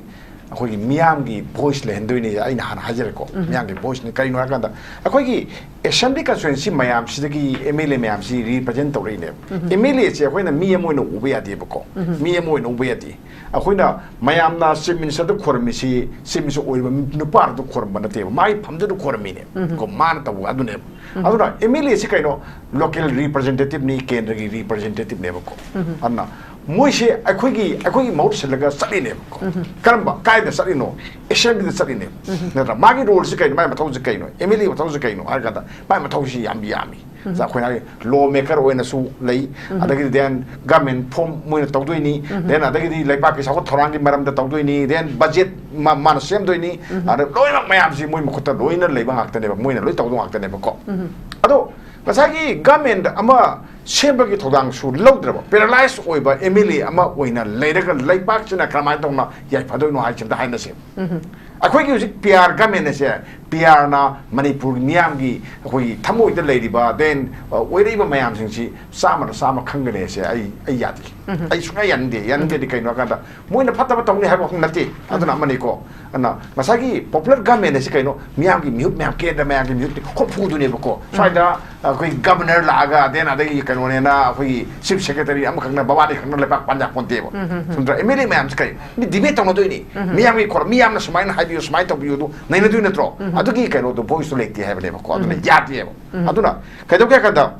ꯑꯩꯈꯣꯏꯒꯤ ꯃꯤꯌꯥꯝꯒꯤ ꯚꯣꯏꯁ ꯂꯩꯍꯟꯗꯣꯏꯅꯤ, ꯑꯩꯅ ꯍꯥꯟꯅ ꯍꯥꯏꯖꯔꯦꯀꯣ꯫ ꯎꯝ꯫ ꯃꯤꯌꯥꯝꯒꯤ ꯚꯣꯏꯁꯅꯤ꯫ ꯀꯔꯤꯅꯣ ꯍꯥꯏꯔꯀꯥꯟꯗ, ꯑꯩꯈꯣꯏꯒꯤ ꯑꯦꯁꯦꯝꯕ꯭ꯂꯤ ꯀꯟꯁꯇꯤꯇ꯭ꯋꯦꯟꯁꯤ ꯃꯌꯥꯝꯁꯤꯗꯒꯤ ꯑꯦꯝ ꯑꯦꯜ ꯑꯦ ꯃꯌꯥꯝꯁꯤ ꯔꯤꯄ꯭ꯔꯖꯦꯟ ꯇꯧꯔꯛꯏꯅꯦꯕ꯫ ꯎꯝ꯫ ꯑꯦꯝ ꯑꯦꯜ ꯑꯦꯁꯦ ꯑꯩꯈꯣꯏꯅ ꯃꯤ ꯑꯃ ꯑꯣꯏꯅ ꯎꯕ ꯌꯥꯗꯦꯕꯀꯣ꯫ ꯎꯝ꯫ ꯃꯤ ꯑꯃ ꯑꯣꯏꯅ ꯎꯕ ꯌꯥꯗꯦ꯫ ꯑꯩꯈꯣꯏꯅ ꯃꯌꯥꯝꯅ ꯆꯤꯐ ꯃꯤꯅꯤꯁꯇꯔꯗ ꯈꯣꯏꯔꯝꯃꯤꯁꯤ, ꯆꯤꯐ ꯃꯤꯅꯤꯁꯇꯔ ꯑꯣꯏꯔꯤꯕ ꯅꯨꯄꯥꯗꯨ ꯈꯣꯏꯔꯝꯕ ꯅꯠꯇꯦꯕ, ꯃꯥꯒꯤ ꯐꯝꯗꯨꯗ ꯈꯣꯏꯔꯝꯃꯤꯅꯦꯕ꯫ ꯎꯝ꯫ ꯀꯣ, ꯃꯥꯅ ꯇꯧꯕ ꯑꯗꯨꯅꯦꯕ꯫ ꯎꯝ꯫ ꯑꯗꯨꯅ ꯑꯦꯝ ꯑꯦꯜ ꯑꯦꯁꯤ ꯀꯩꯅꯣ, ꯂꯣꯀꯦꯜ ꯔꯤꯄ꯭ꯔꯖꯦꯟꯇꯦꯇꯤꯚꯅꯤ, ꯀꯦꯟꯗ꯭ꯔꯒꯤ ꯔꯤꯄ꯭ꯔꯖꯦꯟꯇꯦꯇꯤꯚꯅꯦꯕꯀꯣ꯫ ꯎꯝ꯫ ꯑꯗꯨꯅ ꯃꯣꯏꯁꯦ ꯑꯩꯈꯣꯏꯒꯤ, ꯑꯩꯈꯣꯏꯒꯤ ꯃꯍꯨꯠ ꯁꯤꯜꯂꯒ ꯆꯠꯂꯤꯅꯦꯕꯀꯣ꯫ ꯎꯝ꯫ ꯀꯔꯝꯕ, ꯀꯥꯏꯗ ꯆꯠꯂꯤꯅꯣ? ꯑꯦꯁꯦꯝꯕ꯭ꯂꯤꯗ ꯆꯠꯂꯤꯅꯦꯕ꯫ ꯎꯝ꯫ ꯅꯠꯇ꯭ꯔꯥ? ꯃꯥꯒꯤ ꯔꯣꯜꯁꯤ ꯀꯩꯅꯣ? ꯃꯥꯒꯤ ꯃꯊꯧꯁꯤ ꯀꯩꯅꯣ? ꯑꯦꯝ ꯑꯦꯜ ꯑꯦ ꯃꯊꯧꯁꯤ ꯀꯩꯅꯣ ꯍꯥꯏꯔ ꯀꯥꯟꯗ, ꯃꯥꯒꯤ ꯃꯊꯧꯁꯤ ꯌꯥꯝ ꯌꯥꯝꯃꯤ꯫ ꯎꯝ꯫ ꯑꯩꯈꯣꯏꯅ ꯍꯥꯏ, ꯂꯣ ꯃꯦꯀꯔ ꯑꯣꯏꯅꯁꯨ ꯂꯩ, ꯎꯝ꯫ ꯑꯗꯒꯤꯗꯤ then ꯒꯃꯦꯟ ꯐꯣꯝ ꯃꯣꯏꯅ ꯇꯧꯗꯣꯏꯅꯤ, ꯎꯝ꯫ Then ꯑꯗꯒꯤꯗꯤ ꯂꯩꯕꯥꯛꯀꯤ ꯆꯥꯎꯈꯠ ꯊꯧꯔꯥꯡꯒꯤ ꯃꯔꯝꯗ ꯇꯧꯗꯣꯏꯅꯤ, then ꯕꯖꯦꯠ ꯃꯥ-, ꯃꯥꯅ ꯁꯦꯝꯗꯣꯏꯅꯤ, ꯎꯝ꯫ ꯑꯗ ꯂꯣꯏꯅꯃꯛ ꯃꯌꯥꯝꯁꯤ ꯃꯣꯏ ꯃꯈꯨꯠꯇ ꯂꯣꯏꯅ ꯂꯩꯕ ꯉꯥꯛꯇꯅꯦꯕ, ꯃꯣꯏꯅ ꯂꯣꯏ ꯇꯧꯗꯧ ꯉꯥꯛꯇꯅꯦꯕꯀꯣ꯫ ꯎꯝ꯫ ꯑꯗꯣ ꯉꯁꯥꯏꯒꯤ ꯒꯃꯦꯟ ꯑꯃ ꯁꯦꯝꯕꯒꯤ ꯊꯧꯗꯥꯡꯁꯨ ꯂꯧꯗ꯭ꯔꯕ, ꯄꯦꯔꯥꯂꯥꯏꯁ ꯑꯣꯏꯕ ꯑꯦꯝ ꯑꯦꯜ ꯑꯦ ꯑꯃ ꯑꯣꯏꯅ ꯂꯩꯔꯒ ꯂꯩꯕꯥꯛꯁꯤꯅ ꯀꯔꯝꯍꯥꯏꯅ ꯇꯧꯅ ꯌꯥꯏꯐꯗꯣꯏꯅꯣ ꯍꯥꯏꯁꯤ ꯑꯝꯇ ꯍꯥꯏꯅꯁꯦ꯫ ꯎꯝ꯫ ꯑꯩꯈꯣꯏꯒꯤ ꯍꯧꯖꯤꯛ ꯄꯤ ꯑꯥꯔ ꯒꯃꯦꯟ ꯑꯁꯦ, ꯄꯤ ꯑꯥꯔꯅ ꯃꯅꯤꯄꯨꯔꯒꯤ ꯃꯤꯌꯥꯝꯒꯤ ꯑꯩꯈꯣꯏꯒꯤ ꯊꯃꯣꯏꯗ ꯂꯩꯔꯤꯕ, then, ꯑ, ꯑꯣꯏꯔꯛꯏꯕ ꯃꯌꯥꯝꯁꯤꯡꯁꯤ ꯆꯥꯝꯃꯗ ꯆꯥꯝꯃ ꯈꯪꯒꯅꯤ ꯍꯥꯏꯁꯦ ꯑꯩ, ꯑꯩ ꯌꯥꯗꯦ꯫ ꯎꯝ꯫ ꯑꯩ ꯁꯨꯡꯌꯥ ꯌꯥꯅꯤꯡꯗꯦ꯫ ꯌꯥꯅꯤꯡꯗꯦꯗꯤ ꯀꯩꯅꯣ ꯍꯥꯏ ꯀꯥꯟꯗ, ꯃꯣꯏꯅ ꯐꯠꯇꯕ ꯇꯧꯅꯤ ꯍꯥꯏꯕ ꯋꯥꯐꯝ ꯅꯠꯇꯦ꯫ ꯑꯗꯨꯅ ꯎꯝ꯫ ꯑꯃꯅꯤꯀꯣ꯫ ꯑꯗꯨꯅ ꯉꯁꯥꯏꯒꯤ ꯄꯣꯄꯨꯂꯔ ꯒꯃꯦꯟ ꯑꯁꯤ ꯀꯩꯅꯣ? ꯃꯤꯌꯥꯝꯒꯤ ꯃꯤꯍꯨꯠ ꯃꯌꯥꯝ, ꯀꯦꯟꯗ꯭ꯔ ꯃꯌꯥꯝꯒꯤ ꯃꯤꯍꯨꯠ ꯍꯨꯝꯐꯨꯗꯨꯅꯦꯕꯀꯣ꯫ ꯎꯝ꯫ ꯁ꯭ꯋꯥꯏꯗ ꯑꯩꯈꯣꯏ ꯒꯕꯔꯅꯔ ꯂꯥꯛꯑꯒ, then ꯑꯗꯒꯤ ꯀꯩꯅꯣꯅꯦꯅ ꯑꯩꯈꯣꯏꯒꯤ ꯆꯤꯐ ꯁꯦꯀ꯭ꯔꯦꯇꯔꯤ ꯑꯃꯈꯛꯅ, ꯕꯕꯥꯅꯤ ꯈꯛꯅ ꯂꯩꯕꯥꯛ ꯄꯥꯟ ꯌꯥꯄꯣꯟꯇꯦꯕ꯫ ꯎꯝ, ꯎꯝ, ꯎꯝ꯫ ꯆꯨꯝꯗ꯭ꯔꯥ? ꯑꯦꯝ ꯑꯦꯜ ꯑꯦ ꯃꯌꯥꯝꯁꯦ ꯀꯩ? ꯃꯤ ꯗꯤꯕꯦꯠ ꯇꯧꯅꯗꯣꯏꯅꯤ꯫ ꯎꯝ꯫ ꯃꯤꯌꯥꯝꯒꯤ ꯈꯣꯔ-, ꯃꯤ ꯌꯥꯝꯅ ꯁꯨꯃꯥꯏꯅ ꯍꯥꯏꯕꯤꯌꯨ, ꯁꯨꯃꯥꯏꯅ ꯇꯧꯕꯤꯌꯨ ꯑꯗꯨ ꯅꯩꯅꯗꯣꯏ ꯅꯠꯇ꯭ꯔꯣ? ꯎꯝ꯫ ꯑꯗꯨꯒꯤ ꯀꯩꯅꯣꯗꯣ, ꯚꯣꯏꯁꯇꯣ ꯂꯩꯇꯦ ꯍꯥꯏꯕꯅꯦꯕꯀꯣ꯫ ꯑꯗꯨꯅ ꯎꯝ꯫ ꯌꯥꯗꯦꯕ꯫ ꯎꯝ꯫ ꯑꯗꯨꯅ ꯀꯩꯗꯧꯒꯦ ꯍꯥꯏ ꯀꯥꯟꯗ,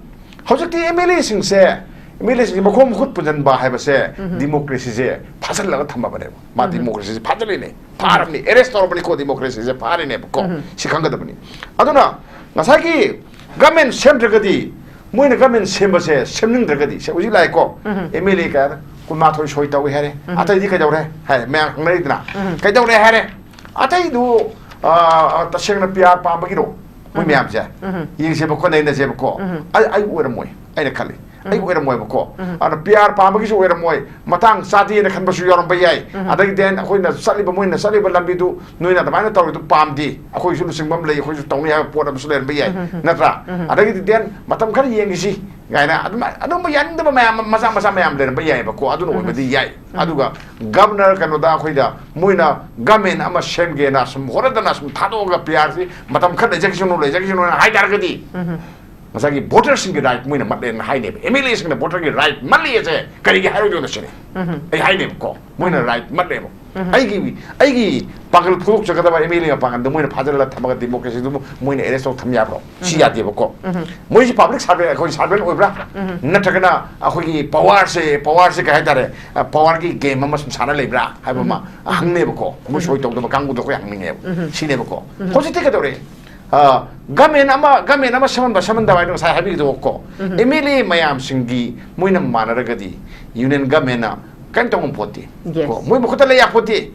ꯍꯧꯖꯤꯛꯇꯤ ꯑꯦꯝ ꯑꯦꯜ ꯑꯦꯁꯤꯡꯁꯦ, ꯑꯦꯝ ꯑꯦꯜ ꯑꯦꯁꯤꯡꯁꯦ ꯃꯈꯣꯡ ꯃꯈꯨꯠ ꯄꯨꯟꯁꯤꯟꯕ ꯍꯥꯏꯕꯁꯦ, ꯎꯝ꯫ ꯗꯤꯃꯣꯀ꯭ꯔꯦꯁꯤꯁꯦ ꯐꯥꯖꯤꯜꯂꯒ ꯊꯝꯃꯕꯅꯦꯕ꯫ ꯃꯥ ꯎꯝ꯫ ꯗꯤꯃꯣꯀ꯭ꯔꯦꯁꯤꯁꯦ ꯐꯥꯖꯤꯜꯂꯤꯅꯦ, ꯐꯥꯔꯕꯅꯤ, ꯑꯦꯔꯦꯁ ꯇꯧꯔꯕꯅꯤꯀꯣ, ꯗꯤꯃꯣꯀ꯭ꯔꯦꯁꯤꯁꯦ ꯐꯥꯔꯤꯅꯦꯕꯀꯣ꯫ ꯎꯝ꯫ ꯁꯤ ꯈꯪꯒꯗꯕꯅꯤ꯫ ꯑꯗꯨꯅ ꯉꯁꯥꯏꯒꯤ ꯒꯃꯦꯟ ꯁꯦꯝꯗ꯭ꯔꯒꯗꯤ, ꯃꯣꯏꯅ ꯒꯃꯦꯟ ꯁꯦꯝꯕꯁꯦ ꯁꯦꯝꯅꯤꯡꯗ꯭ꯔꯒꯗꯤ, ꯁꯦ ꯍꯧꯖꯤꯛ ꯂꯥꯛꯑꯦꯀꯣ, ꯎꯝ꯫ ꯑꯦꯝ ꯑꯦꯜ ꯑꯦ ꯀꯌꯥ ꯀꯨꯟꯃꯥꯊꯣꯏ ꯁꯣꯏ ꯇꯧꯏ ꯍꯥꯏꯔꯦ, ꯎꯝ꯫ ꯑꯇꯩꯗꯤ ꯀꯩꯗꯧꯔꯦ ꯍꯥꯏ, ꯃꯌꯥꯝ ꯈꯪꯅꯔꯤꯗꯅ, ꯎꯝ꯫ ꯀꯩꯗꯧꯔꯦ ꯍꯥꯏꯔꯦ, ꯑꯇꯩꯗꯨ, ꯑ, ꯇꯁꯦꯡꯅ ꯄꯤ ꯑꯥꯔ ꯄꯥꯝꯕꯒꯤꯔꯣ? ꯃꯣꯏ ꯎꯝ꯫ ꯃꯌꯥꯝꯁꯦ ꯎꯝ꯫ ꯌꯦꯡꯁꯦꯕꯀꯣ, ꯅꯩꯅꯁꯦꯕꯀꯣ꯫ ꯎꯝ꯫ ꯑꯩ, ꯑꯩ ꯑꯣꯏꯔꯝꯃꯣꯏ, ꯑꯩꯅ ꯈꯜꯂꯤ꯫ ꯑꯩ ꯑꯣꯏꯔꯝꯃꯣꯏꯕꯀꯣ꯫ ꯑꯗꯨꯅ ꯄꯤ ꯑꯥꯔ ꯄꯥꯝꯕꯒꯤꯁꯨ ꯑꯣꯏꯔꯝꯃꯣꯏ, ꯃꯇꯥꯡ ꯆꯥꯗꯦꯅ ꯈꯟꯕꯁꯨ ꯌꯥꯎꯔꯝꯕ ꯌꯥꯏ꯫ ꯑꯗꯒꯤ then ꯑꯩꯈꯣꯏꯅ ꯆꯠꯂꯤꯕ, ꯃꯣꯏꯅ ꯆꯠꯂꯤꯕ ꯂꯝꯕꯤꯗꯨ ꯅꯣꯏꯅ ꯑꯗꯨꯃꯥꯏꯅ ꯇꯧꯔꯤꯗꯨ ꯄꯥꯝꯗꯦ, ꯑꯩꯈꯣꯏꯁꯨ ꯂꯨꯆꯤꯡꯕ ꯑꯃ ꯂꯩ, ꯑꯩꯈꯣꯏꯁꯨ ꯇꯧꯅꯤ ꯍꯥꯏꯕ ꯄꯣꯠ ꯑꯃꯁꯨ ꯂꯩꯔꯝꯕ ꯌꯥꯏ, ꯅꯠꯇ꯭ꯔꯥ? ꯑꯗꯒꯤꯗꯤ then ꯃꯇꯝ ꯈꯔ ꯌꯦꯡꯈꯤꯁꯤ ꯀꯥꯏꯅ ꯑꯗꯨꯝ, ꯑꯗꯨꯝꯕ ꯌꯥꯅꯤꯡꯗꯕ ꯃꯌꯥꯝ ꯑꯃ, ꯃꯆꯥ ꯃꯆꯥ ꯃꯌꯥꯝ ꯂꯩꯔꯝꯕ ꯌꯥꯏꯑꯕꯀꯣ, ꯑꯗꯨꯅ ꯑꯣꯏꯕꯗꯤ ꯌꯥꯏ꯫ ꯑꯗꯨꯒ ꯒꯕꯔꯅꯔ ꯀꯩꯅꯣꯗ ꯑꯩꯈꯣꯏꯗ ꯃꯣꯏꯅ ꯒꯃꯦꯟ ꯑꯃ ꯁꯦꯝꯒꯦꯅ ꯁꯨꯝ ꯍꯣꯠꯅꯗꯅ ꯁꯨꯝ ꯊꯥꯗꯣꯛꯑꯒ ꯄꯤ ꯑꯥꯔꯁꯤ ꯃꯇꯝ ꯈꯔ ꯂꯩꯖꯈꯤꯁꯅꯨ, ꯂꯩꯖꯈꯤꯁꯅꯨꯅ ꯍꯥꯏ ꯇꯥꯔꯒꯗꯤ, ꯉꯁꯥꯏꯒꯤ ꯚꯣꯇꯔꯁꯤꯡꯒꯤ ꯔꯥꯏꯠ ꯃꯣꯏꯅ ꯃꯠꯂꯦꯅ ꯍꯥꯏꯅꯦꯕ꯫ ꯑꯦꯝ ꯑꯦꯜ ꯑꯦꯁꯤꯡꯅ ꯚꯣꯇꯔꯒꯤ ꯔꯥꯏꯠ ꯃꯠꯂꯤ ꯑꯁꯦ ꯀꯔꯤꯒꯤ ꯍꯥꯏꯔꯣꯏꯗꯣꯏꯅꯣ ꯁꯤꯅꯤ ꯑꯩ ꯍꯥꯏꯅꯦꯕꯀꯣ꯫ ꯃꯣꯏꯅ ꯔꯥꯏꯠ ꯃꯠꯂꯦꯕ꯫ ꯑꯩꯒꯤ, ꯑꯩꯒꯤ ꯄꯥꯡꯒꯜ ꯐꯨꯗꯣꯛꯆꯒꯗꯕ ꯑꯦꯝ ꯑꯦꯜ ꯑꯦ ꯃꯄꯥꯡꯒꯜꯗ ꯃꯣꯏꯅ ꯐꯥꯖꯤꯜꯂꯒ ꯊꯝꯃꯒ ꯗꯤꯃꯣꯀ꯭ꯔꯦꯁꯤꯗꯨꯕꯨ ꯃꯣꯏꯅ ꯑꯦꯔꯦꯁ ꯇꯧ ꯊꯝ ꯌꯥꯕ꯭ꯔꯣ? ꯁꯤ ꯌꯥꯗꯦꯕꯀꯣ꯫ ꯃꯣꯏꯁꯤ ꯄꯕ꯭ꯂꯤꯛ ꯁꯥꯔꯚꯦꯟ, ꯑꯩꯈꯣꯏ ꯁꯥꯔꯚꯦꯟ ꯑꯣꯏꯕ꯭ꯔꯥ? ꯅꯠꯇ꯭ꯔꯒꯅ ꯑꯩꯈꯣꯏꯒꯤ ꯄꯋꯥꯔꯁꯦ, ꯄꯋꯥꯔꯁꯦ ꯀꯩ ꯍꯥꯏꯇꯥꯔꯦ, ꯄꯋꯥꯔꯒꯤ ꯒꯦꯝ ꯑꯃ ꯁꯨꯝ ꯁꯥꯟꯅ ꯂꯩꯕ꯭ꯔꯥ ꯍꯥꯏꯕ ꯑꯃ ꯍꯪꯅꯦꯕꯀꯣ꯫ ꯃꯣꯏ ꯁꯣꯏ ꯇꯧꯗꯕ ꯀꯥꯡꯕꯨꯗꯣ ꯑꯩꯈꯣꯏ ꯍꯪꯅꯤꯡꯉꯦꯕ꯫ ꯁꯤꯅꯦꯕꯀꯣ꯫ ꯍꯧꯖꯤꯛꯇꯤ ꯀꯩꯗꯧꯔꯦ? ꯒꯃꯦꯟ ꯑꯃ, ꯒꯃꯦꯟ ꯑꯃ ꯁꯦꯝꯍꯟꯕ, ꯁꯦꯝꯍꯟꯗꯕ ꯍꯥꯏꯗꯣ ꯉꯁꯥꯏ ꯍꯥꯏꯕꯤꯒꯗꯧꯕꯀꯣ꯫ ꯑꯦꯝ ꯑꯦꯜ ꯑꯦ ꯃꯌꯥꯝꯁꯤꯡꯒꯤ ꯃꯣꯏꯅ ꯃꯥꯟꯅꯔꯒꯗꯤ ꯌꯨꯅꯤꯌꯟ ꯒꯃꯦꯟꯅ ꯀꯔꯤꯝ ꯇꯧꯕ ꯄꯣꯠꯇꯦ꯫ ꯀꯣ, ꯃꯣꯏ ꯃꯈꯨꯠꯇ ꯂꯩ ꯌꯥꯄꯣꯠꯇꯦ꯫